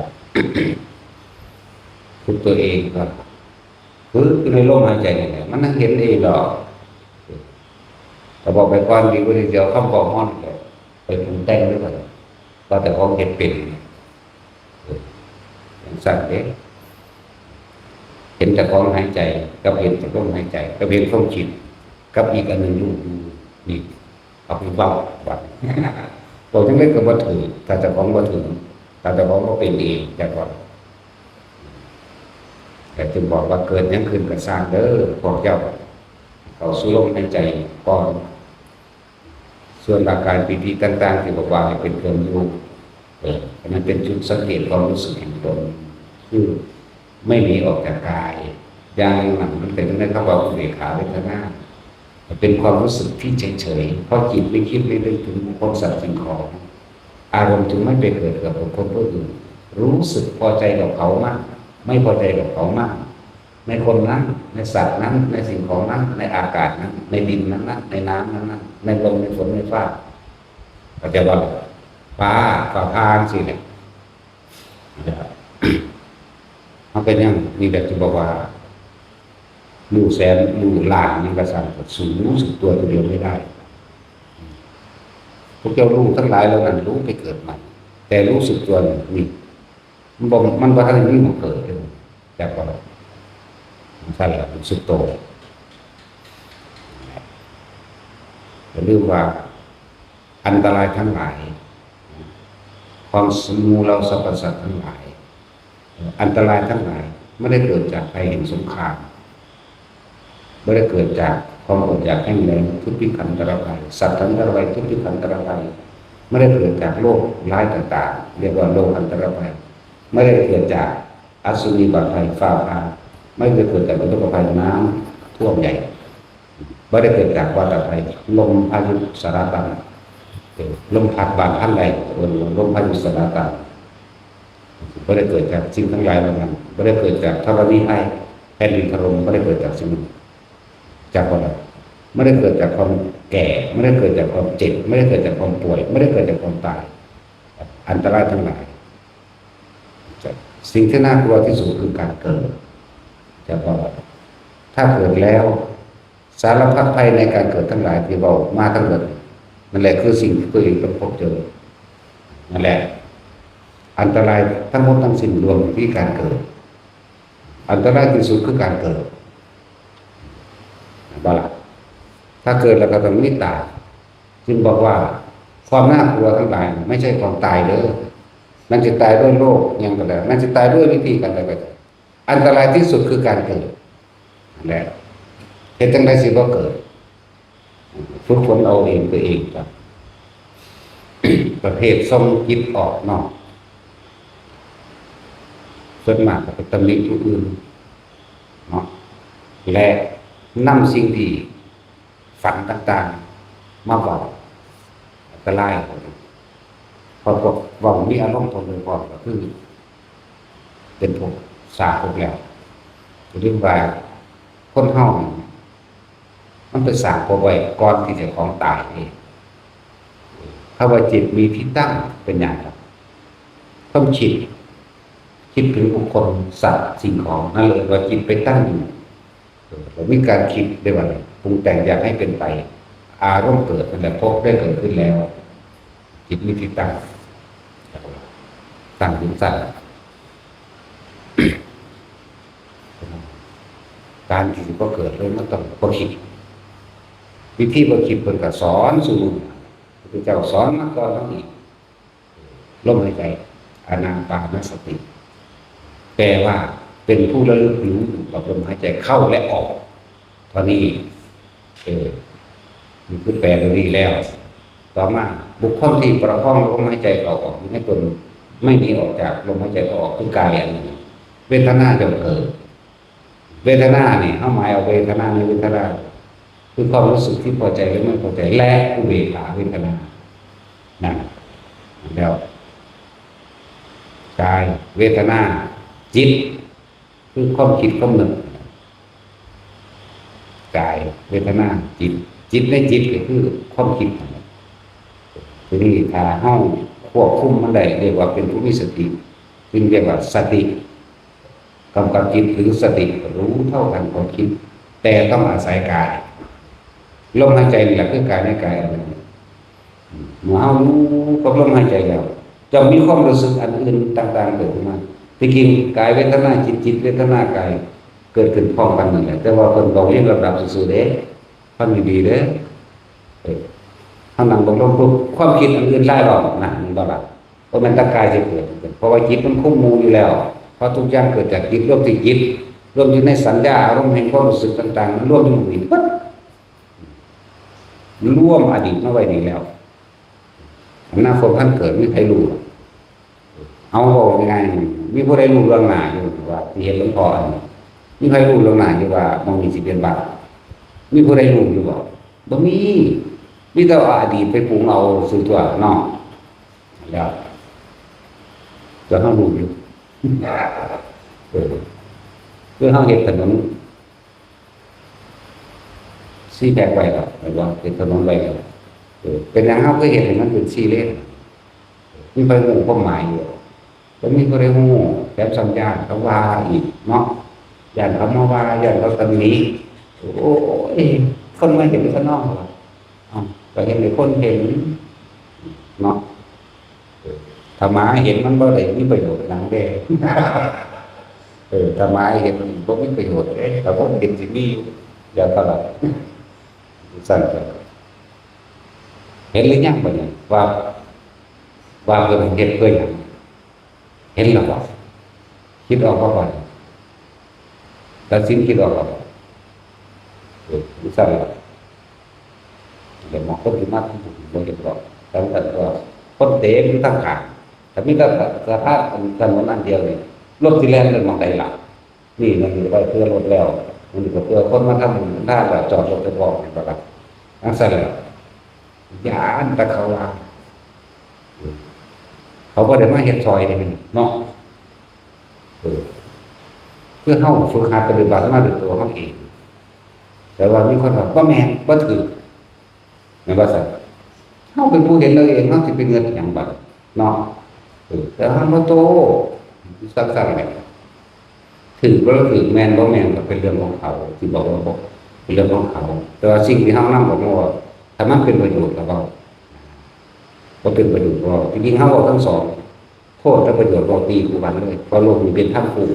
ทุกตัวเองก็ คือในลมหายใจนี่แหละ มันนั่งเห็นเองดอก แต่บอกไปก่อนดีกว่าที่เดียวคำบอกฮ้อนเลย ไปปรุงแต่งด้วยกัน ว่าแต่ของเฮ็ดเป็น เออ จังซั่นเด้ เห็นแต่ของหายใจ กับเห็นแต่ลมหายใจ กับเห็นความคิด กับอีกอันหนึ่งอยู่ นี่ เอาไปเว้าบัด บอกจังได๋ก็บ่ถืก ถ้าเจ้าของบ่ถืก ถ้าเจ้าของบ่เป็นเอง จักว่า แต่จึงบอกว่าเกิดหยังขึ้นก็ซ่างเด้อ พวกเจ้า เข้าสู่ลมหายใจก่อน ส่วนอาการปีติต่างๆ ที่บอกว่าให้เป็นเครื่องอยู่ เออ อันนั้นเป็นจุดสังเกตความรู้สึกแห่งตน คือไม่หนีออกจากกาย อย่างนั้นมันเป็นในคำว่าอุเบกขาเวทนา เป็นความรู้สึกที่เฉยๆ เพราะจิตไม่คิดไม่นึกถึงบุคคลสัตว์สิ่งของ อารมณ์จึงไม่ไปเกิดกับบุคคลผู้อื่น รู้สึกพอใจกับเขามั่ง ไม่พอใจกับเขามั่ง ในคนนั้น ในสัตว์นั้น ในสิ่งของนั้น ในอากาศนั้น ในดินนั้นๆ ในน้ำนั้นๆ ในลม ในฝน ในฟ้า เข้าใจบ่ล่ะ ฟ้า ฟ้าผ่าจั่งซี้แหละ มันเป็นหยัง นี่แหละที่บอกว่า รู้แสน รู้ล้านนี่ก็ซ่าง ก็สู้รู้สึกตัวตัวเดียวไม่ได้ พวกเจ้ารู้ทั้งหลายเหล่านั้น รู้ไปเกิดใหม่ แต่รู้สึกตัวนี่ นี่ มันบ่ มันบ่ทันได้มีมาเกิดเลย แต่ก็ มันสั่นแหละ รู้สึกตัว อย่าลืมว่า อันตรายทั้งหลาย ของหมู่เหล่าสรรพสัตว์ทั้งหลาย อันตรายทั้งหลาย ไม่ได้เกิดจากภัยแห่งสงคราม ไม่ได้เกิดจากความอดอยากแห้งแล้ง ทุพพิขันตรภัย สัตว์ทั้งหลาย ทุพพิขันตรภัย ไม่ได้เกิดจากโรคร้ายต่างๆ เรียกว่าโรคอันตรภัย ไม่ได้เกิดจากอสุนีบัพภัยฟ้าผ่า ไม่ได้เกิดจากอุทกภัยน้ำท่วมใหญ่ ไม่ได้เกิดจากวาตภัย ลมพายุสาราตัน เอ่อ ลมพัดบานทันใด เอ่อ ลมพายุสาราตัน ไม่ได้เกิดจากสิ่งทั้งหลายเหล่านั้น ไม่ได้เกิดจากธรณีไอ แผ่นดินถล่ม ไม่ได้เกิดจากสิ่งนั้น จากอะไร ไม่ได้เกิดจากความแก่ ไม่ได้เกิดจากความเจ็บ ไม่ได้เกิดจากความป่วย ไม่ได้เกิดจากความตาย อันตรายทั้งหลาย สิ่งที่น่ากลัวที่สุดคือการเกิด จะบอกว่าถ้าเกิดแล้ว สารพัดภัยในการเกิดทั้งหลายที่เว้ามาทั้งหมด นั่นแหละคือสิ่งที่ตัวเองต้องพบเจอ นั่นแหละ อันตรายทั้งหมดทั้งสิ้นรวมอยู่ที่การเกิด อันตรายที่สุดคือการเกิด เห็นบ่ล่ะ ถ้าเกิดแล้วก็ต้องมีตาย จึงบอกว่าความน่ากลัวทั้งหลายไม่ใช่ความตายเด้อ มันจะตายด้วยโรคหยังก็แล้ว มันจะตายด้วยวิธีการใดก็แล้ว อันตรายที่สุดคือการเกิด นั่นแหละ เฮ็ดจั่งใดสิบ่เกิด ฝึกฝนเอาเองตัวเองครับ ประเภทส่งจิตออกนอก ส่วนมากก็ไปตำหนิผู้อื่นเนาะ และนำสิ่งที่ฝันต่างๆ มาเว้าอันตราย เพราะพวกเว้ามีอารมณ์พร้อมโดยพร้อมก็คือ เป็นพวกสร้างภพแล้ว เรียกว่าคนเฮานี่ มันไปสร้างภพไว้ก่อนที่เจ้าของตายเอง คำว่าจิตมีที่ตั้งเป็นอย่างไร ความคิด คิดถึงบุคคล สัตว์ สิ่งของ นั่นเลยว่าจิตไปตั้งอยู่ เออ เรามีการคิดได้ว่าปรุงแต่งอยากให้เป็นไป อารมณ์เกิดนั่นแหละ ภพได้เกิดขึ้นแล้ว จิตมีที่ตั้ง ตั้งถึงสั้น การที่สิบ่เกิดเลยมันต้องบ่คิด วิธีบ่คิดเพิ่นก็สอนสู่มื้อนี้ พระพุทธเจ้าสอนมาก่อนเฮาอีก ลมหายใจ อานาปานสติ แปลว่าเป็นผู้ระลึกรู้อยู่กับลมหายใจเข้าและออก ตอนนี้ เออ มันคือแปลตรงนี้แล้ว ต่อมาบุคคลที่ประคองลมหายใจเข้าออกอยู่ในตน ไม่หนีออกจากลมหายใจเข้าออกคือกายอันนี้ เวทนาย่อมเกิด เวทนานี่ เฮาหมายเอาเวทนาในเวทนา คือความรู้สึกที่พอใจและไม่พอใจ และอุเบกขาเวทนา นั่น แล้ว กาย เวทนา จิต คือความคิดความนึก กาย เวทนา จิต จิตในจิตก็คือความคิดนั่นแหละ ทีนี้ถ้าเฮาควบคุมมันได้ เรียกว่าเป็นผู้มีสติ จึงเรียกว่าสติ กำกับจิตหรือสติรู้เท่าทันความคิด แต่ต้องอาศัยกาย ลมหายใจนี่แหละคือกายในกายอันหนึ่ง เมื่อเฮารู้กับลมหายใจแล้ว จะมีความรู้สึกอันอื่นต่างๆเกิดขึ้นมา ที่จริงกายเวทนาจิต จิตเวทนากาย เกิดขึ้นพร้อมกันนั่นแหละ แต่ว่าเพิ่นบอกเรียงลำดับซื่อๆเด้ ฟังดีๆเด้อ เออ เฮานั่งเบิ่งลมปุ๊บ ความคิดอันอื่นหลายรอบนะ แม่นบ่ล่ะ เพราะมันตั้งกายสิเกิด เพราะว่าจิตมันคุมหมู่อยู่แล้ว เพราะทุกอย่างเกิดจากจิต รวมที่จิต รวมอยู่ในสัญญา อารมณ์แห่งความรู้สึกต่างๆ มันรวมอยู่นี่เบิด รวมอดีตมาไว้นี่แล้ว อนาคตท่านเกิด มีใครรู้หรอก เอาบอกง่ายๆ มีผู้ใดรู้ล่วงหน้าอยู่ว่าที่เห็นหลวงพ่ออันนี้ มีใครรู้ล่วงหน้าอยู่ว่ามันมีสิเป็นบาป มีผู้ใดรู้อยู่บ่ บ่มี มีแต่เอาอดีตไปปรุงเอาซื่อตัวเนาะ แล้ว ตัวเฮารู้อยู่ เออ คือเฮาเฮ็ดถนน สี่แพร่งไว้แล้ว แม่นบ่ เป็นถนนไว้แล้ว เออ เป็นหยังเฮาคือเฮ็ดให้มันเป็นสี่เลน มีไผฮู้ความหมายอยู่ บ่มีผู้ใดฮู้ แถมซ้ำย้านเขาว่าอีกเนาะ ย้านเขามาว่า ย้านเขาตำหนิ โอ้ย คนมาเห็นซะเนาะ ว่า เอ้า ก็เห็นให้คนเห็น เนาะ เออ ถ้าหมาเห็นมันบ่ได้มีประโยชน์หยังเด้ เออ ถ้าหมาเห็นมันบ่มีประโยชน์เด้ ถ้าคนเห็นสิมีอยู่ อย่าตลาด สั่นไป เห็นหรือยังบัดนี้ ว่า ว่าเพิ่นเฮ็ดเพื่อหยัง เห็นแล้วบ่ คิดออกบ่บัดนี้ ตัดสินคิดออกแล้วบ่ เออ สั่นล่ะ เดี๋ยวบางคนสิมาทำบุญบ่เห็นดอก แต่ว่าก็คนเต็มอยู่ทั้งข้าง ถ้ามีแต่สภาพถนนอันเดียวนี่ รถสิแล่นไปหม่องใดล่ะ นี่มันไว้เพื่อรถแล้ว มันก็เพื่อคนมาทำบุญทำทานแล้ว จอดรถไปพร้อมกันบ่ล่ะ จั่งซั่นแหละ ย้านแต่เขาว่า เขาบ่ได้มาเฮ็ดซอยเด้เนาะ เออ คือเฮาฝึกหัดปฏิบัติมาด้วยตัวเฮาเอง แต่ว่ามีคนว่า "บ่แม่น บ่ถืก" แม่นบ่ซั่น เฮาเป็นผู้เห็นเราเอง เฮาสิไปเงินหยังบัดเนาะ เออ แต่เฮาบ่โต ซักๆแหละ ถืกบ่ถืก แม่นบ่แม่นก็เป็นเรื่องของเขา สิบอกว่าบ่ เป็นเรื่องของเขา แต่ว่าสิ่งที่เฮานำออกมาเว้า ถ้ามันเป็นประโยชน์ก็เว้า บ่เป็นประโยชน์ก็เว้า ที่จริงเฮาเว้าทั้งสอง โทษและประโยชน์เว้าตีคู่กันเลย เพราะโลกนี้เป็นธรรมคู่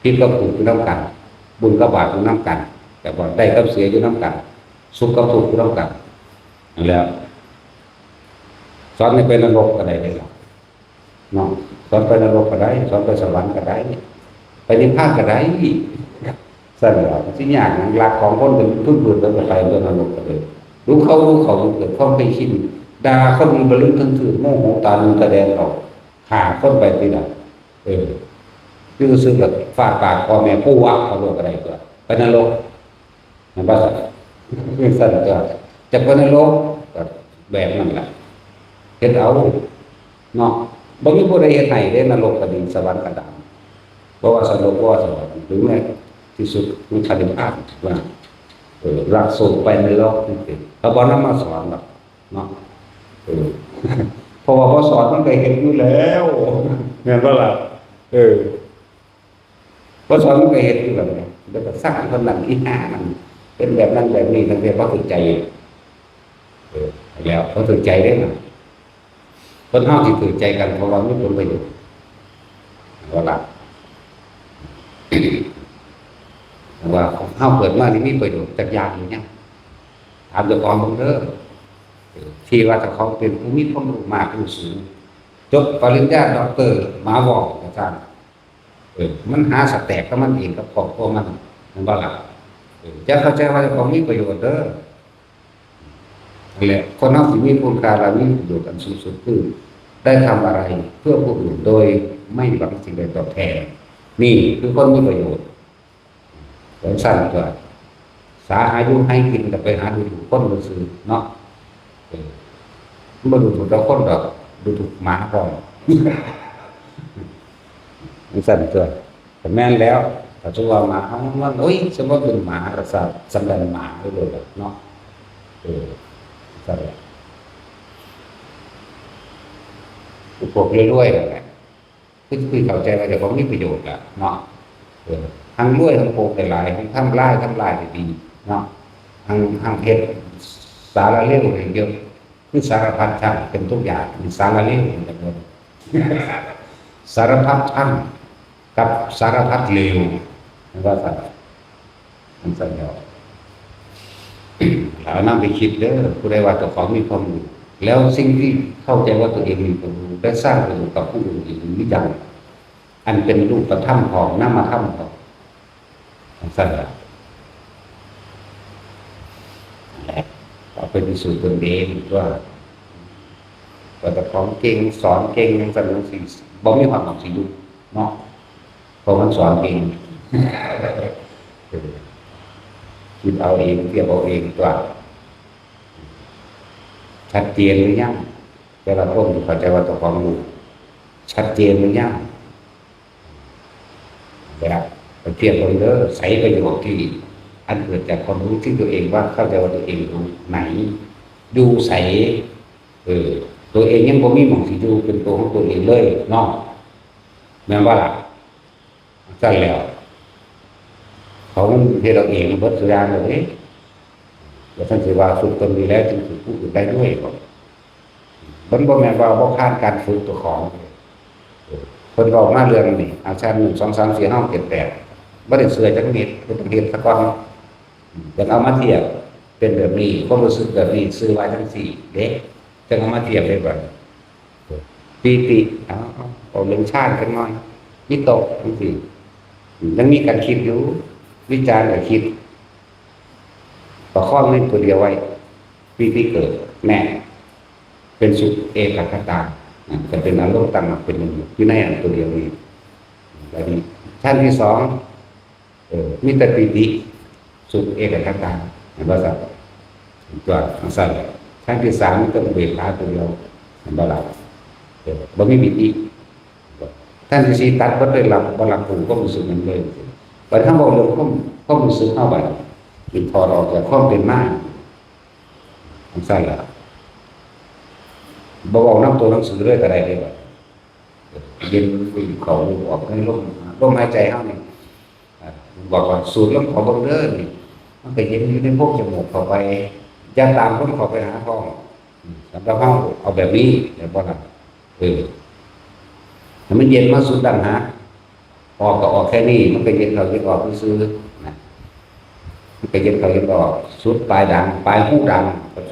ผิดกับถูกอยู่นำกัน บุญกับบาปอยู่นำกัน แต่ว่าได้กับเสียอยู่นำกัน สุขกับทุกข์อยู่นำกัน นั่นแหละ สอนให้ไปนรกก็ได้เด้ล่ะ เนาะ สอนไปนรกก็ได้ สอนไปสวรรค์ก็ได้ ไปนิพพานก็ได้ ซั่นแหละ มันสิยากหยัง หลักของคนเป็นพื้นๆ แล้วก็ไปตัวนรกก็เลย รู้เขารู้เขาจนเกิดความเคยชิน ด่าคนอยู่บ่ลืมเทิงทื่น โมโหตาลืมตาแดงออก ฆ่าคนไปทีหลัง เออ อยู่ซื่อๆก็ฟาดปากพ่อแม่ "ปู่วะ" เขาโลดก็ได้ตัว ไปนรก แม่นบ่ซั่น ซั่นตัว จะไปนรกก็แบบนั้นล่ะ เฮ็ดเอาเนาะ บ่มีผู้ใดเฮ็ดให้เด้ นรกก็ดี สวรรค์ก็ตาม บ่ว่าสรก บ่ว่าสวรรค์ ถึงแม้ที่สุดมันก็ได้ผ่านว่า เออ หลักสูตรไปนรกนี่สิ เขาบ่นำมาสอนดอกเนาะ เออ เพราะว่าบ่สอนมันก็เฮ็ดอยู่แล้ว แม่นบ่ล่ะ เออ บ่สอนมันก็เฮ็ดอยู่แบบนี้ แล้วก็สร้างคนนั้นอีหานั่น เป็นแบบนั้นแบบนี้ ตั้งแต่บ่ถืกใจ เออ แล้วบ่ถืกใจเด้นะ คนเฮาสิถืกใจกัน เพราะว่ามีผลประโยชน์ ว่าล่ะ ว่าเฮาเกิดมานี่มีประโยชน์จักอย่างอยู่หยัง ถามเจ้าของเบิ่งเด้อ เออ ที่ว่าเจ้าของเป็นผู้มีความรู้มากรู้สูง จบปริญญาด็อกเตอร์ หมาเว้าว่าซั่น เออ มันหาสแต็กของมันเองกับครอบครัวมัน แม่นบ่ล่ะ เออ จะเข้าใจว่าเจ้าของมีประโยชน์เด้อ นั่นแหละ คนเฮาสิมีคุณค่าและมีประโยชน์อันสูงสุดคือ ได้ทำอะไรเพื่อผู้อื่นโดยไม่หวังสิ่งใดตอบแทน นี่คือคนมีประโยชน์ จั่งซั่นตัว สาหาอยู่หากินก็ไปหาดูถูกคนซื่อๆเนาะ เออ บ่ดูถูกแต่คนดอก ดูถูกหมาพร้อม จั่งซั่นตัว ก็แม่นแล้ว ถ้าสมมุติว่าหมาเฮามัน โอ๊ย สมมุติเป็นหมา ก็สำ สำเร็จหมาไปเลยล่ะเนาะ เออ จั่งซั่นแหละ พวกรวยๆนั่นแหละ คือ คือเข้าใจว่าเจ้าของมีประโยชน์ล่ะเนาะ เออ ทั้งรวยทั้งโกงได้หลาย ทั้งทำร้าย ทำร้ายได้ดีเนาะ ทั้ง ทั้งเฮ็ดสารเลวได้เยอะ คือสารพัดช่างเป็นทุกอย่าง มีสารเลวเป็นจำนวน สารพัดช่างกับสารพัดเลว แม่นว่าซั่น มันซั่นแล้ว เอานำไปคิดเด้อ ผู้ใดว่าเจ้าของมีความรู้ แล้วสิ่งที่เข้าใจว่าตัวเองมีความรู้ ได้สร้างประโยชน์กับผู้อื่นอีกหรือยัง อันเป็นรูปธรรมของนามธรรมของ จั่งซั่นล่ะ นั่นแหละ เอาไปพิสูจน์ตนเองว่า ว่าเจ้าของเก่ง สอนเก่ง จั่งซั่นจั่งซี้ บ่มีความหวังสิอยู่เนาะ เพราะมันสอนเก่ง เออ คิดเอาเอง เทียบเอาเองตัว ชัดเจนหรือยัง แต่ละคนเข้าใจว่าเจ้าของรู้ ชัดเจนหรือยัง นะครับ ไปเทียบเบิ่งเด้อ ไสประโยชน์ที่อันเกิดจากความรู้ที่ตัวเองว่าเข้าใจว่าตัวเองรู้ไหน อยู่ไส เออ ตัวเองยังบ่มีหม่องสิอยู่เป็นตัวของตัวเองเลยเนาะ แม่นบ่ล่ะ ซั่นแล้ว เขามันเฮ็ดเอาเองเบิดซุอย่างเลยเด้ แล้วท่านสิว่าฝึกตนดีแล้วจึงฝึกผู้อื่นได้ด้วยบ่ มันบ่แม่นว่าบ่ผ่านการฝึกเจ้าของ เพิ่นเว้ามาเรื่องนี้ อาจารย์ หนึ่ง สอง สาม สี่ ห้า หก เจ็ด แปด บ่ได้เชื่อจักเม็ด เพิ่นต้องเฮ็ดซะก่อน เพิ่นเอามาเทียบ เป็นแบบนี้ ความรู้สึกแบบนี้ ชื่อว่าจั่งซี้เด้ จั่งเอามาเทียบได้บัด ปีติ เอา เอาเรื่องฌานจักหน่อย วิตกจั่งซี้ ยังมีการคิดอยู่ วิจารณ์ก็คิด ประคองในตัวเดียวไว้ ปีติเกิด แน่ เป็นสุขเอกัคคตา อ่ะ จะเป็นอารมณ์ตั้งหลักเป็นหนึ่งอยู่ในอันตัวเดียวนี้ แบบนี้ ชั้นที่สอง เออ มีแต่ปีติ สุขเอกัคคตา เห็นบ่ครับ ตัวจั่งซั่นแหละ ชั้นที่สามมีแต่อุเบกขาตัวเดียว เห็นบ่ล่ะ เออ บ่มีปีติ ชั้นที่สี่ตัดเบิดเลย หลับ บ่รับรู้ความรู้สึกนั้นเลย บัดเฮาเว้าเรื่องความ ความรู้สึกเฮาบัดนี้ ถอดออกจากความเป็นมา จั่งซั่นล่ะ บ่เว้านำตัวหนังสือเลยก็ได้เด้บัด เย็นเข้าออกในลม ลมหายใจเฮานี่ อ่า บอกว่าสูดลมเข้าเบิ่งเด้อนี่ มันก็เย็นอยู่ในโพรงจมูกเข้าไป อย่าตามลมเข้าไปหาท้อง อืม สำหรับเฮาเอาแบบนี้ เห็นบ่ล่ะ เออ ให้มันเย็นมาสุดดั้งหา ออกก็ออกแค่นี้ มันก็เย็นเข้าเย็นออกซื่อๆนะ มันก็เย็นเข้าเย็นออก สุดปลายดัง ปลายฮูดัง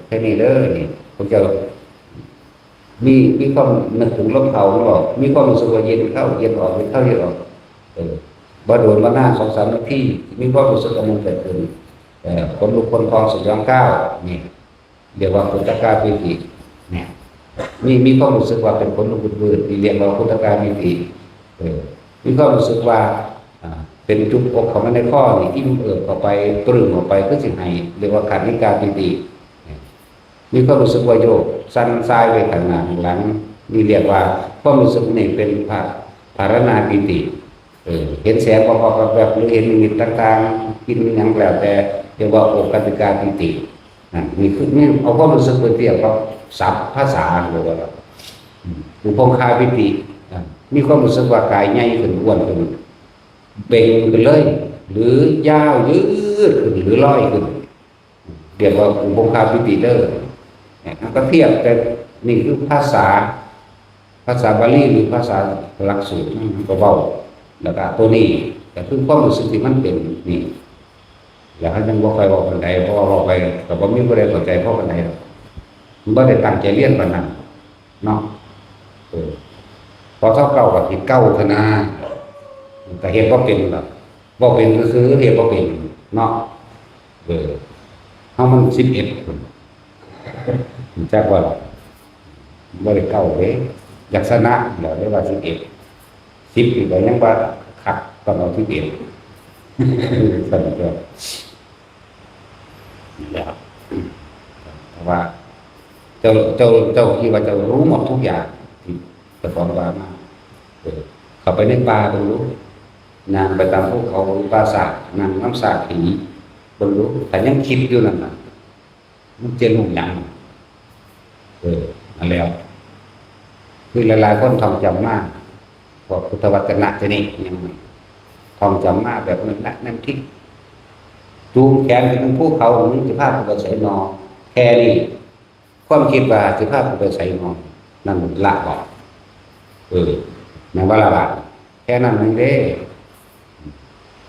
แค่นี้เด้อนี่ พวกเจ้า มี มีความนึกถึงลมเข้าลมออก มีความรู้สึกว่าเย็นเข้าเย็นออก เย็นเข้าเย็นออก เออ บ่โดนบ่นาน สองสามนาที มีความรู้สึกอันหนึ่งเกิดขึ้น เอ่อ ขนลุกขนพองสยองกล้าว นี่ เรียกว่าอุทกาปีติ เนี่ย มี มีความรู้สึกว่าเป็นขนลุกวืดๆ นี่เรียกว่าอุทกาปีติ เออ มีความรู้สึกว่า อ่า เป็นจุกอกเข้ามาในคอนี่ อิ่มเอิบเข้าไป ปลื้มเข้าไป คือสิให้ เรียกว่าขันธิกาปีติ มีความรู้สึกว่าโยกสั่นสายไปข้างหน้าข้างหลัง นี่เรียกว่าความรู้สึกนี่เป็นภา ภารณาปีติ เออ เห็นแสงวับวับแวบแวบ หรือเห็นนิมิตต่างๆ กินหยังแล้วแต่ เรียกว่าโอคขันธิกาปีติ นั่น นี่คือ นี่เอาความรู้สึกไปเทียบกับศัพท์ภาษา หรือว่า อืม อุพงคาปีติ อ่ะ มีความรู้สึกว่ากายใหญ่ขึ้น อ้วนขึ้น เบ่งขึ้นเลย หรือยาวยืดขึ้น หรือลอยขึ้น เรียกว่าอุพงคาปีติเด้อ เนี่ย มันก็เทียบแต่ นี่คือภาษา ภาษาบาลีหรือภาษาหลักสูตรมันก็เว้า แล้วก็ตัวนี้ก็คือความรู้สึกที่มันเป็นนี่ แล้วเขายังบ่ค่อยเว้าปานใด เพราะว่าเว้าไปก็บ่มีผู้ใดเข้าใจพอปานใดดอก มันบ่ได้ตั้งใจเรียนปานนั้นเนาะ เออ พอเท่าเก่าก็สิเก่าเท่านา ก็เฮ็ดบ่เป็นดอก เว้าเป็นซื่อๆ เฮ็ดบ่เป็นเนาะ เออ เฮามันสิบเอ็ดพุ้น จักว่าล่ะ บ่ได้เก้าเด้ อยากชนะแล้วเรียกว่าสิบเอ็ด สิบนี่ก็ยังว่าคัก ต้องเอาสิบเอ็ด ซั่นก็ นี่แหละครับ เพราะว่า เจ้า เจ้า เจ้าคิดว่าเจ้ารู้หมดทุกอย่างที่เจ้าของว่ามา เออ เข้าไปในป่าเบิ่งดู ย่างไปตามภูเขาหรือป่าช้า นั่งนำซากผีเบิ่งดู ถ้ายังคิดอยู่นั่นน่ะ มันจะรู้หยัง เออ นั่นแหละ คือหลายๆ คนท่องจำมา พวกพุทธวจนะจะนี่ยังท่องจำมาแบบนั้นนะ นั่นที่ จูงแขนไปตรงภูเขา มันสิพากูไปไสนอ แค่นี้ ความคิดว่าสิพากูไปไสนอ นั่นละบ่ เออ แม่นบ่ล่ะบาด แค่นั้นหนึ่งเด้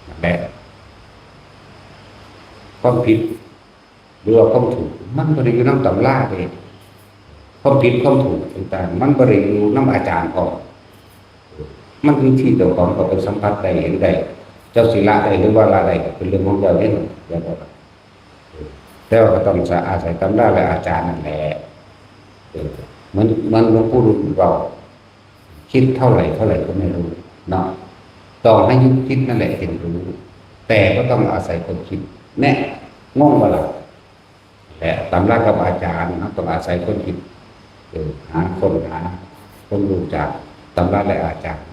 นั่นแหละ ความผิด หรือว่าความถูก มันบ่ได้อยู่นำตำราเด้ ความผิดความถูกต่างๆ มันบ่ได้อยู่นำอาจารย์พร้อม มันอยู่ที่เจ้าของเข้าไปสัมผัสได้ เห็นได้ เจ้าสิละได้หรือว่าละได้ก็เป็นเรื่องของเจ้าเอง แล้วก็ แต่ว่าก็ต้องอาศัยตำราและอาจารย์นั่นแหละ เออ เหมือน เหมือนหลวงปู่ดูลย์เว้า คิดเท่าไหร่เท่าไหร่ก็ไม่รู้เนาะ ต่อให้หยุดคิดนั่นแหละจึงรู้ แต่ก็ต้องอาศัยคนคิด แน่ งงบ่ล่ะ และตำรากับอาจารย์เนาะ ต้องอาศัยคนคิด เออ หา ค้นหา ความรู้จากตำราและอาจารย์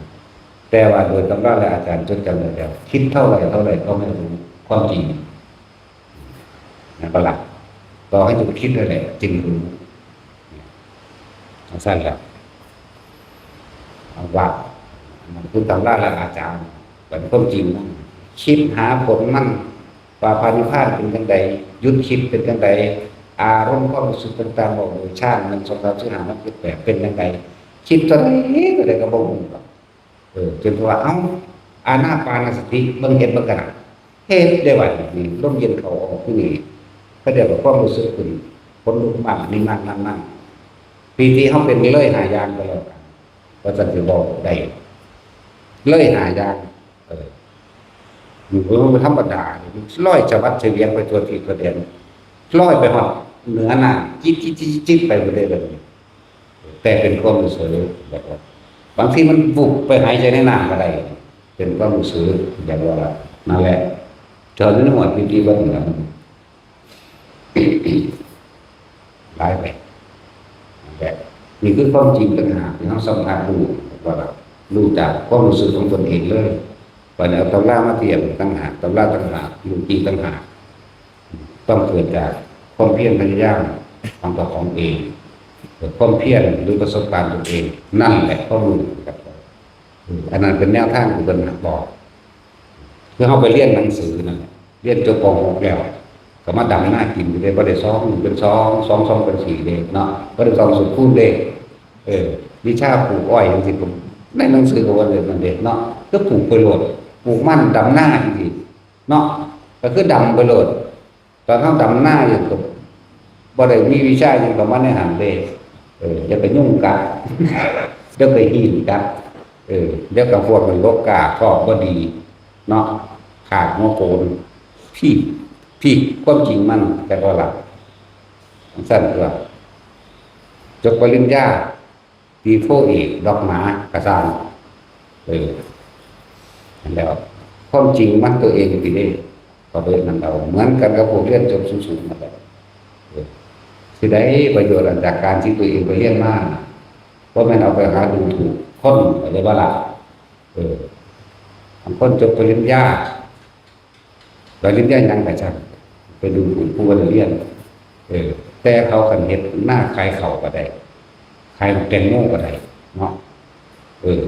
แต่ว่าโดยตำราและอาจารย์จดจำได้แล้ว คิดเท่าไหร่เท่าไหร่ก็ไม่รู้ความจริง แม่นบ่ล่ะ ต่อให้หยุดคิดนั่นแหละจึงรู้ จั่งซั้นแหละ เอาว่า มันคือตำราและอาจารย์ เป็นความจริงนะ คิดหาผลมัน ว่าพระนิพพานเป็นจั่งใด หยุดคิดเป็นจั่งใด อารมณ์ความรู้สึกต่างๆ ออกโดยฌาน หนึ่ง สอง สาม สี่ ห้า หก เจ็ด แปด เป็นจั่งใด คิดเท่าใดเท่าใดก็บ่ฮู้ดอก เออ จนว่า เอ้า อานาปานสติ เบิ่งเฮ็ดเบิ่งกันนะ เฮ็ดได้ว่านี่ ลมเย็นเข้าออกที่นี่ เขาเรียกว่าความรู้สึกขึ้น ขนลุกมาก นี่มาก นั่นมาก ปีติเฮาเป็นเลยห้าอย่างก็แล้วกัน ว่าซั่นสิบอกได้ เลยห้าอย่าง เออ มันบ่ธรรมดา ลอยสะบัดเสวียงไปทั่วทิศทั่วแดน ลอยไปฮอดเหนือน้ำ จิดๆๆๆ ไปหมดเลย แต่เป็นความรู้สึกแบบว่า บางทีมันบุบไปหายใจในน้ำก็ได้ เป็นความรู้สึกอย่างว่า นั่นแหละ เจ้าในหมวดพิธีวัฒนธรรม หลายไป นั่นแหละ นี่คือความจริงต่างหากที่เราสัมผัสรู้ ว่ารู้จากความรู้สึกของตนเองเลย บัดนี้เอาตำรามาเทียบต่างหาก ตำราต่างหาก รู้จริงต่างหาก ต้องเกิดจากความเพียรพยายามของตัวของเอง เกิดความเพียรหรือประสบการณ์ตนเอง นั่นแหละความรู้ครับ เออ อันนั้นเป็นแนวทางที่เพิ่นบอก คือเฮาไปเรียนหนังสือนั่นแหละ เรียนจบ ป.หก แล้ว ก็มาดำนากินอยู่เด้ บ่ได้สองเป็นสอง สองสองเป็นสี่เด้เนาะ บ่ได้สองสูตรคูณเด้ เออ วิชาปลูกอ้อยจั่งซี้ ผม ในหนังสือก็ว่าเรื่องนั้นเด้เนาะ คือปลูกไปโลด ปลูกมันดำนาจั่งซี้เนาะ ก็คือดำไปโลด ตอนเฮาดำนาอยู่ก็บ่ได้มีวิชาหยังเข้ามาในหั้นเด้ เออ อย่าไปยุ่งกัด อย่าไปหินกัด เออ เดี๋ยวก็พวกมันลกกา คอกบ่ดี เนาะ ขาดหัวโกน พีก พีก ความจริงมัน แต่ก็หลัก จั่งซั้นตัว จบปริญญา ตีโทเอก ดอกหมากะซ่าง เออ แล้วความจริงมันตัวเองสิเด้ ก็เลยนั่นเอาเหมือนกันกับพวกเรียนจบสูงๆนั่นแหละ เออ สิได้ประโยชน์อันจากการที่ตัวเองไปเรียนมาน่ะ บ่แม่นเอาไปหาดูถูกคน เข้าใจบ่ล่ะ เออ บางคนจบปริญญา ปริญญาหยังก็ช่าง ไปดูถูกผู้บ่ได้เรียน เออ แต่เขาคันเฮ็ดนาขายข้าวก็ได้ ขายแตงโมก็ได้เนาะ เออ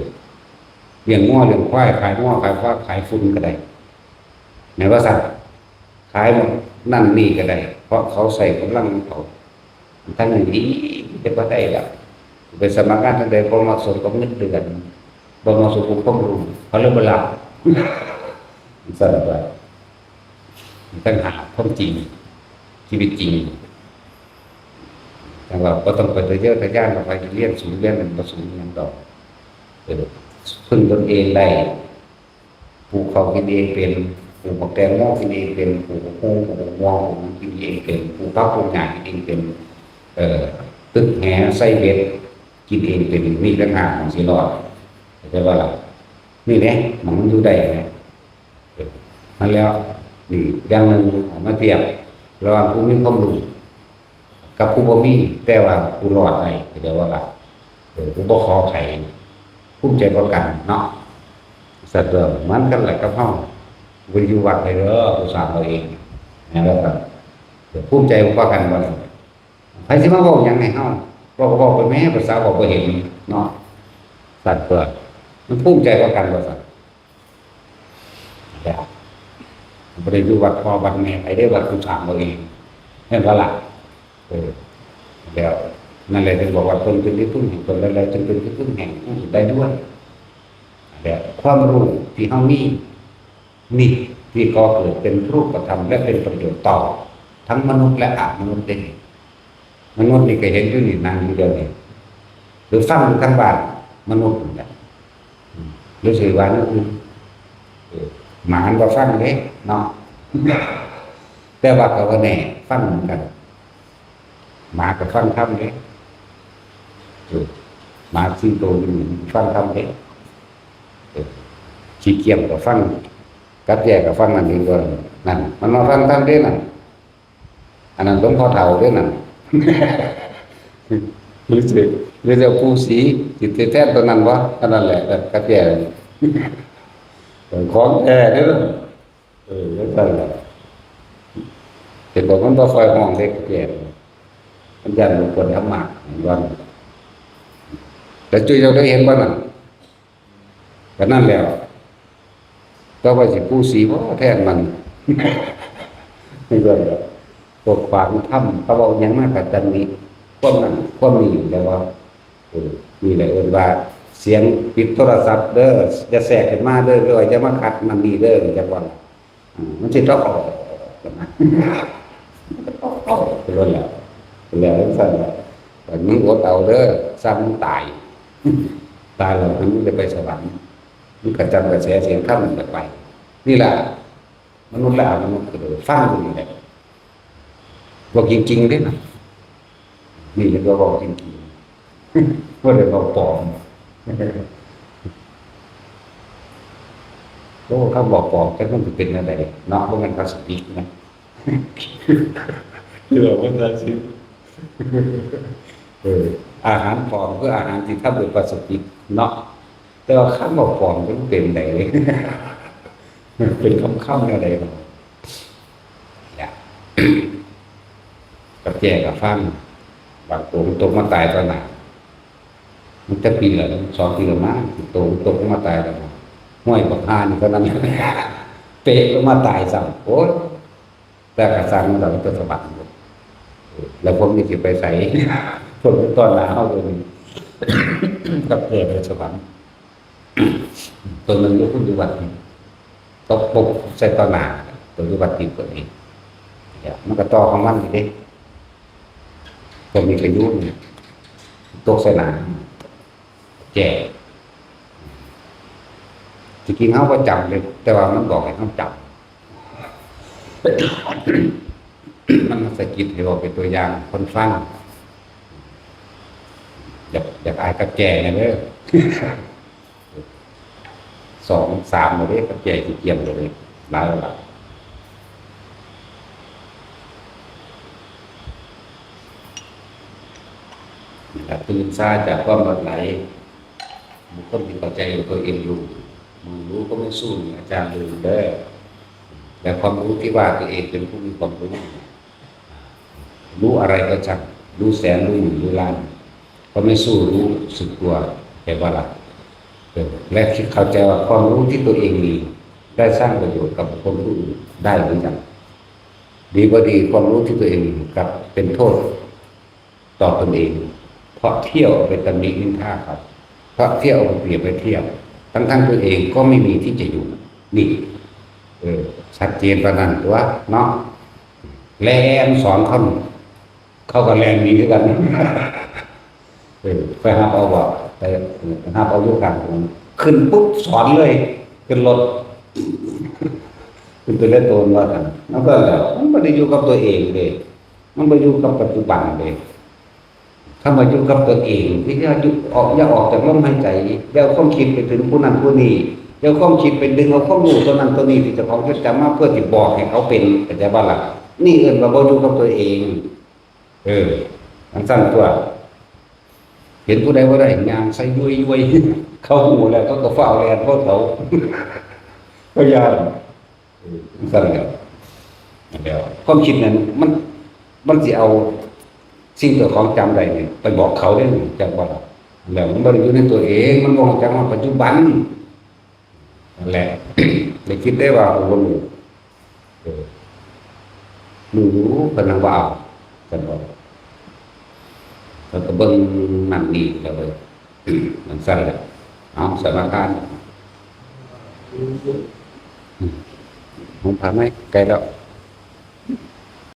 เลี้ยงงัวเลี้ยงควาย ขายงัวขายควาย ขายฝุ่นก็ได้ แม่นบ่ซั้น ขายหมดนั่นนี่ก็ได้ เพราะเขาใช้กำลังของเขา ทั้งนี้เฮ็ดบ่ได้ดอก ไปสมัครงานทางใดบ่เหมาะสมกับเงินเดือน บ่เหมาะสมกับความรู้ เขาเลยบ่รับ ซั่นว่า มันต้องหาความจริง ชีวิตจริง แต่ว่าบ่ต้องไปทะเยอทะยาน ไปเรียนสูงเรียนนั่นบ่สูงหยังดอก เออ พึ่งตนเองได้ ปลูกข้าวกินเองเป็น ปลูกบักแตงโมกินเองเป็น ปลูกบักฮุ่ง ปลูกบักม่วง ปลูกหยังกินเองเป็น ปลูกผักปลูกหญ้ากินเองเป็น เอ่อ ตึกแหใส่เบ็ดกินเองเป็น มีต่างหากหม่องสิรอด เข้าใจบ่ล่ะ นี่แหละหม่องมันอยู่ได้นะ เออ นั่นแล้ว นี่อย่างหนึ่งเอามาเทียบระหว่างผู้มีความรู้ กับผู้บ่มี แต่ว่าผู้รอดได้ เข้าใจบ่ล่ะ เออ ผู้บ่ขอไผ ภูมิใจกว่ากันเนาะ สัตว์เดิมเหมือนกันแหละกับเฮา บ่อยู่วัดเลยเด้อ ผู้สร้างเอาเอง แม่นบ่ครับ เออ ภูมิใจกว่ากันบ่ล่ะ ไผสิมาเว้าหยังให้เฮา เว้าก็เว้าไปแหม ภาษาเว้าบ่เห็นเนาะ สัตว์เกิด มันภูมิใจกว่ากันบ่ซั่น แล้ว บ่ได้อยู่วัดพ่อวัดแม่ไผเด้ วัดผู้สร้างเอาเอง แม่นบ่ล่ะ เออ แล้ว นั่นแหละถึงบอกว่าตนเป็นที่พึ่งแห่งตน และแล้วจึงเป็นที่พึ่งแห่งผู้อื่นได้ด้วย แล้วความรู้ที่เฮามี นี่ที่ก่อเกิดเป็นรูปธรรมและเป็นประโยชน์ต่อทั้งมนุษย์และอมนุษย์ได้ มนุษย์นี่ก็เห็นอยู่นี่ นั่งอยู่เดี๋ยวนี้ หรือฟังอยู่ทางบ้าน มนุษย์นั่นแหละ อืม หรือสิว่านั่นคือ เออ หมามันบ่ฟังเด้เนาะ แต่ว่าก็บ่แน่ ฟังเหมือนกัน หมาก็ฟังธรรมเด้ เออ หมาสี่ตัวอยู่นี่ฟังธรรมเด้ เออ ขี้เกียจก็ฟัง กับแย่ก็ฟังนั่นเอง นั่น มันมาฟังธรรมเด้นั่น อันนั้นหลวงพ่อเฒ่าเด้นั่น หรือสิ หรือจะปู่ศรี สิแทนตัวนั้นบ่ อันนั้นแหละ แบบกับแย่ ของแท้เด้อ เออ จังซั่นล่ะ เห็นบอกมันบ่ค่อยฮ้องเด้กับแย่ มันย้านรบกวนธรรมะ เห็นบ่ แต่จุ้ยเจ้าเคยเห็นบ่นั่น ก็นั่นแหละ แต่ว่าสิปู่ศรีบ่แทนมัน นี่ก็แบบ พวกขวางธรรม เขาเอาหยังมาก็ตำหนิ ความนั้น ความนี้ แต่ว่า เออ นี่แหละเอิ้นว่า เสียงปิดโทรศัพท์เด้อ อย่าแทรกขึ้นมาเด้อ หรือว่าอย่ามาขัดนั่นนี่เด้อ จังว่า อืม มันสิต้องออกนะ ออกไปแล้ว แล้วจังซั่นล่ะ แต่มึงอดเอาเด้อ ซ้ำมึงตาย ตายแล้วมึงจะไปสวรรค์ มึงกระจำกระแสเสียงธรรมมันจะไป นี่แหละ มนุษย์และอมนุษย์ก็เลยฟังตรงนี้แหละ บอกจริงๆเด้นะ นี่เรียกว่าบอกจริงๆ บ่ได้บอกปลอม โอ้ คำบอกปลอม จักมันสิเป็นแนวใดเนาะ บ่แม่นพลาสติกนะ เดี๋ยวมันจะสิ เออ อาหารปลอมคืออาหารที่ทำด้วยพลาสติกเนาะ แต่ว่าคำบอกปลอมมันเป็นใด เป็นคำๆแนวใดเนาะ อยาก กับแย่กับฟัง บางตัวมันตกมาตายต่อหน้า มันจะปีละ สองปีละมั้ง ตัวมันตกมาตายแล้ว ห้วยบักห่านี่เท่านั้น เปะลงมาตายซ้ำ โอ๊ย แต่กระสังมันก็ไปสวรรค์หมด แล้วพวกนี้สิไปไส พวกนี้ต้อนหน้าเฮาเลย กับแย่ไปสวรรค์ ตัวหนึ่งอยู่คุณอยู่วัดนี่ ตกปกใส่ต่อหน้า ตัวอยู่วัดที่เกิดเหตุ เนี่ย มันก็ต่อของมันอยู่เด้ ตัวนี้ก็อยู่นี่ ตกใส่หน้า แย่ จริงๆเฮาบ่จำเลย แต่ว่ามันบอกให้เฮาจำ มันมาสะกิดให้เว้าเป็นตัวอย่างคนฟัง อยาก อยากอายกับแก่แหน่เด้อ สองสามเลยเด้ กับใจที่เกียมเลย หลายหลายนะครับ ตื่นซาจากความหลับไหล บุคคลที่เข้าใจตัวเองอยู่ รู้ก็ไม่สู้อาจารย์เลยเด้อ และความรู้ที่ว่าตัวเองเป็นผู้มีความรู้ รู้อะไรก็ช่าง รู้แสน รู้หมื่น รู้ล้าน ก็ไม่สู้รู้สึกตัว แต่ว่าละ เออ และคิดเข้าใจว่าความรู้ที่ตัวเองมี ได้สร้างประโยชน์กับบุคคลผู้อื่นได้เหมือนกัน ดีก็ดี ความรู้ที่ตัวเองมีกลับเป็นโทษต่อตนเอง เพราะเที่ยวไปตำหนินินทาเขา เพราะเที่ยวเอาเปรียบไปเทียบ ทั้งๆตัวเองก็ไม่มีที่จะอยู่ นี่ เออ ชัดเจนปานนั้นตัวเนาะ แลนสอนเขา เขาก็แลนหนีคือกัน เออ ไปหับเอาบ่ ไปหับเอาอยู่ข้าง ขึ้นปุ๊บสอนเลย ขึ้นรถ ขึ้นไปเล่นโตนว่ากัน มันก็แล้ว มันบ่ได้อยู่กับตัวเองเลย มันบ่อยู่กับปัจจุบันเลย ถ้ามาอยู่กับตัวเอง ที่จะอยู่ออก อย่าออกจากลมหายใจ อย่าเอาความคิดไปถึงผู้นั้นผู้นี้ อย่าเอาความคิดไปดึงเอาความรู้ตัวนั้นตัวนี้ที่เจ้าของจดจำมาเพื่อที่บอกให้เขาเป็น เข้าใจบ่ล่ะ นี่เอิ้นว่าบ่อยู่กับตัวเอง เออ จั่งซั่นตัว เห็นผู้ใดบ่ได้ ย่างใส่ย้วยๆ เขาฮู้แล้ว เขาก็ฟ้าวแล่น เพราะเขา พยายาม เออ จั่งซั่นแหล้ว นั่นแหล้ว ความคิดนั้น มัน มันสิเอาสิ่งเจ้าของจำได้นี่ไปบอกเขาเด้ จักว่า แล้วมันบ่ได้อยู่ในตัวเอง มันบ่รู้จักว่าปัจจุบัน นั่นแหละ ได้คิดได้ว่า โอ้โห เออ รู้ เพิ่นว่าเอา เพิ่นบอก เพิ่นก็เบิ่งนั่นนี่แล้วเว้ย จั่งซั่นแหละ เอา สมาทาน ของพาไหม ไกลแล้ว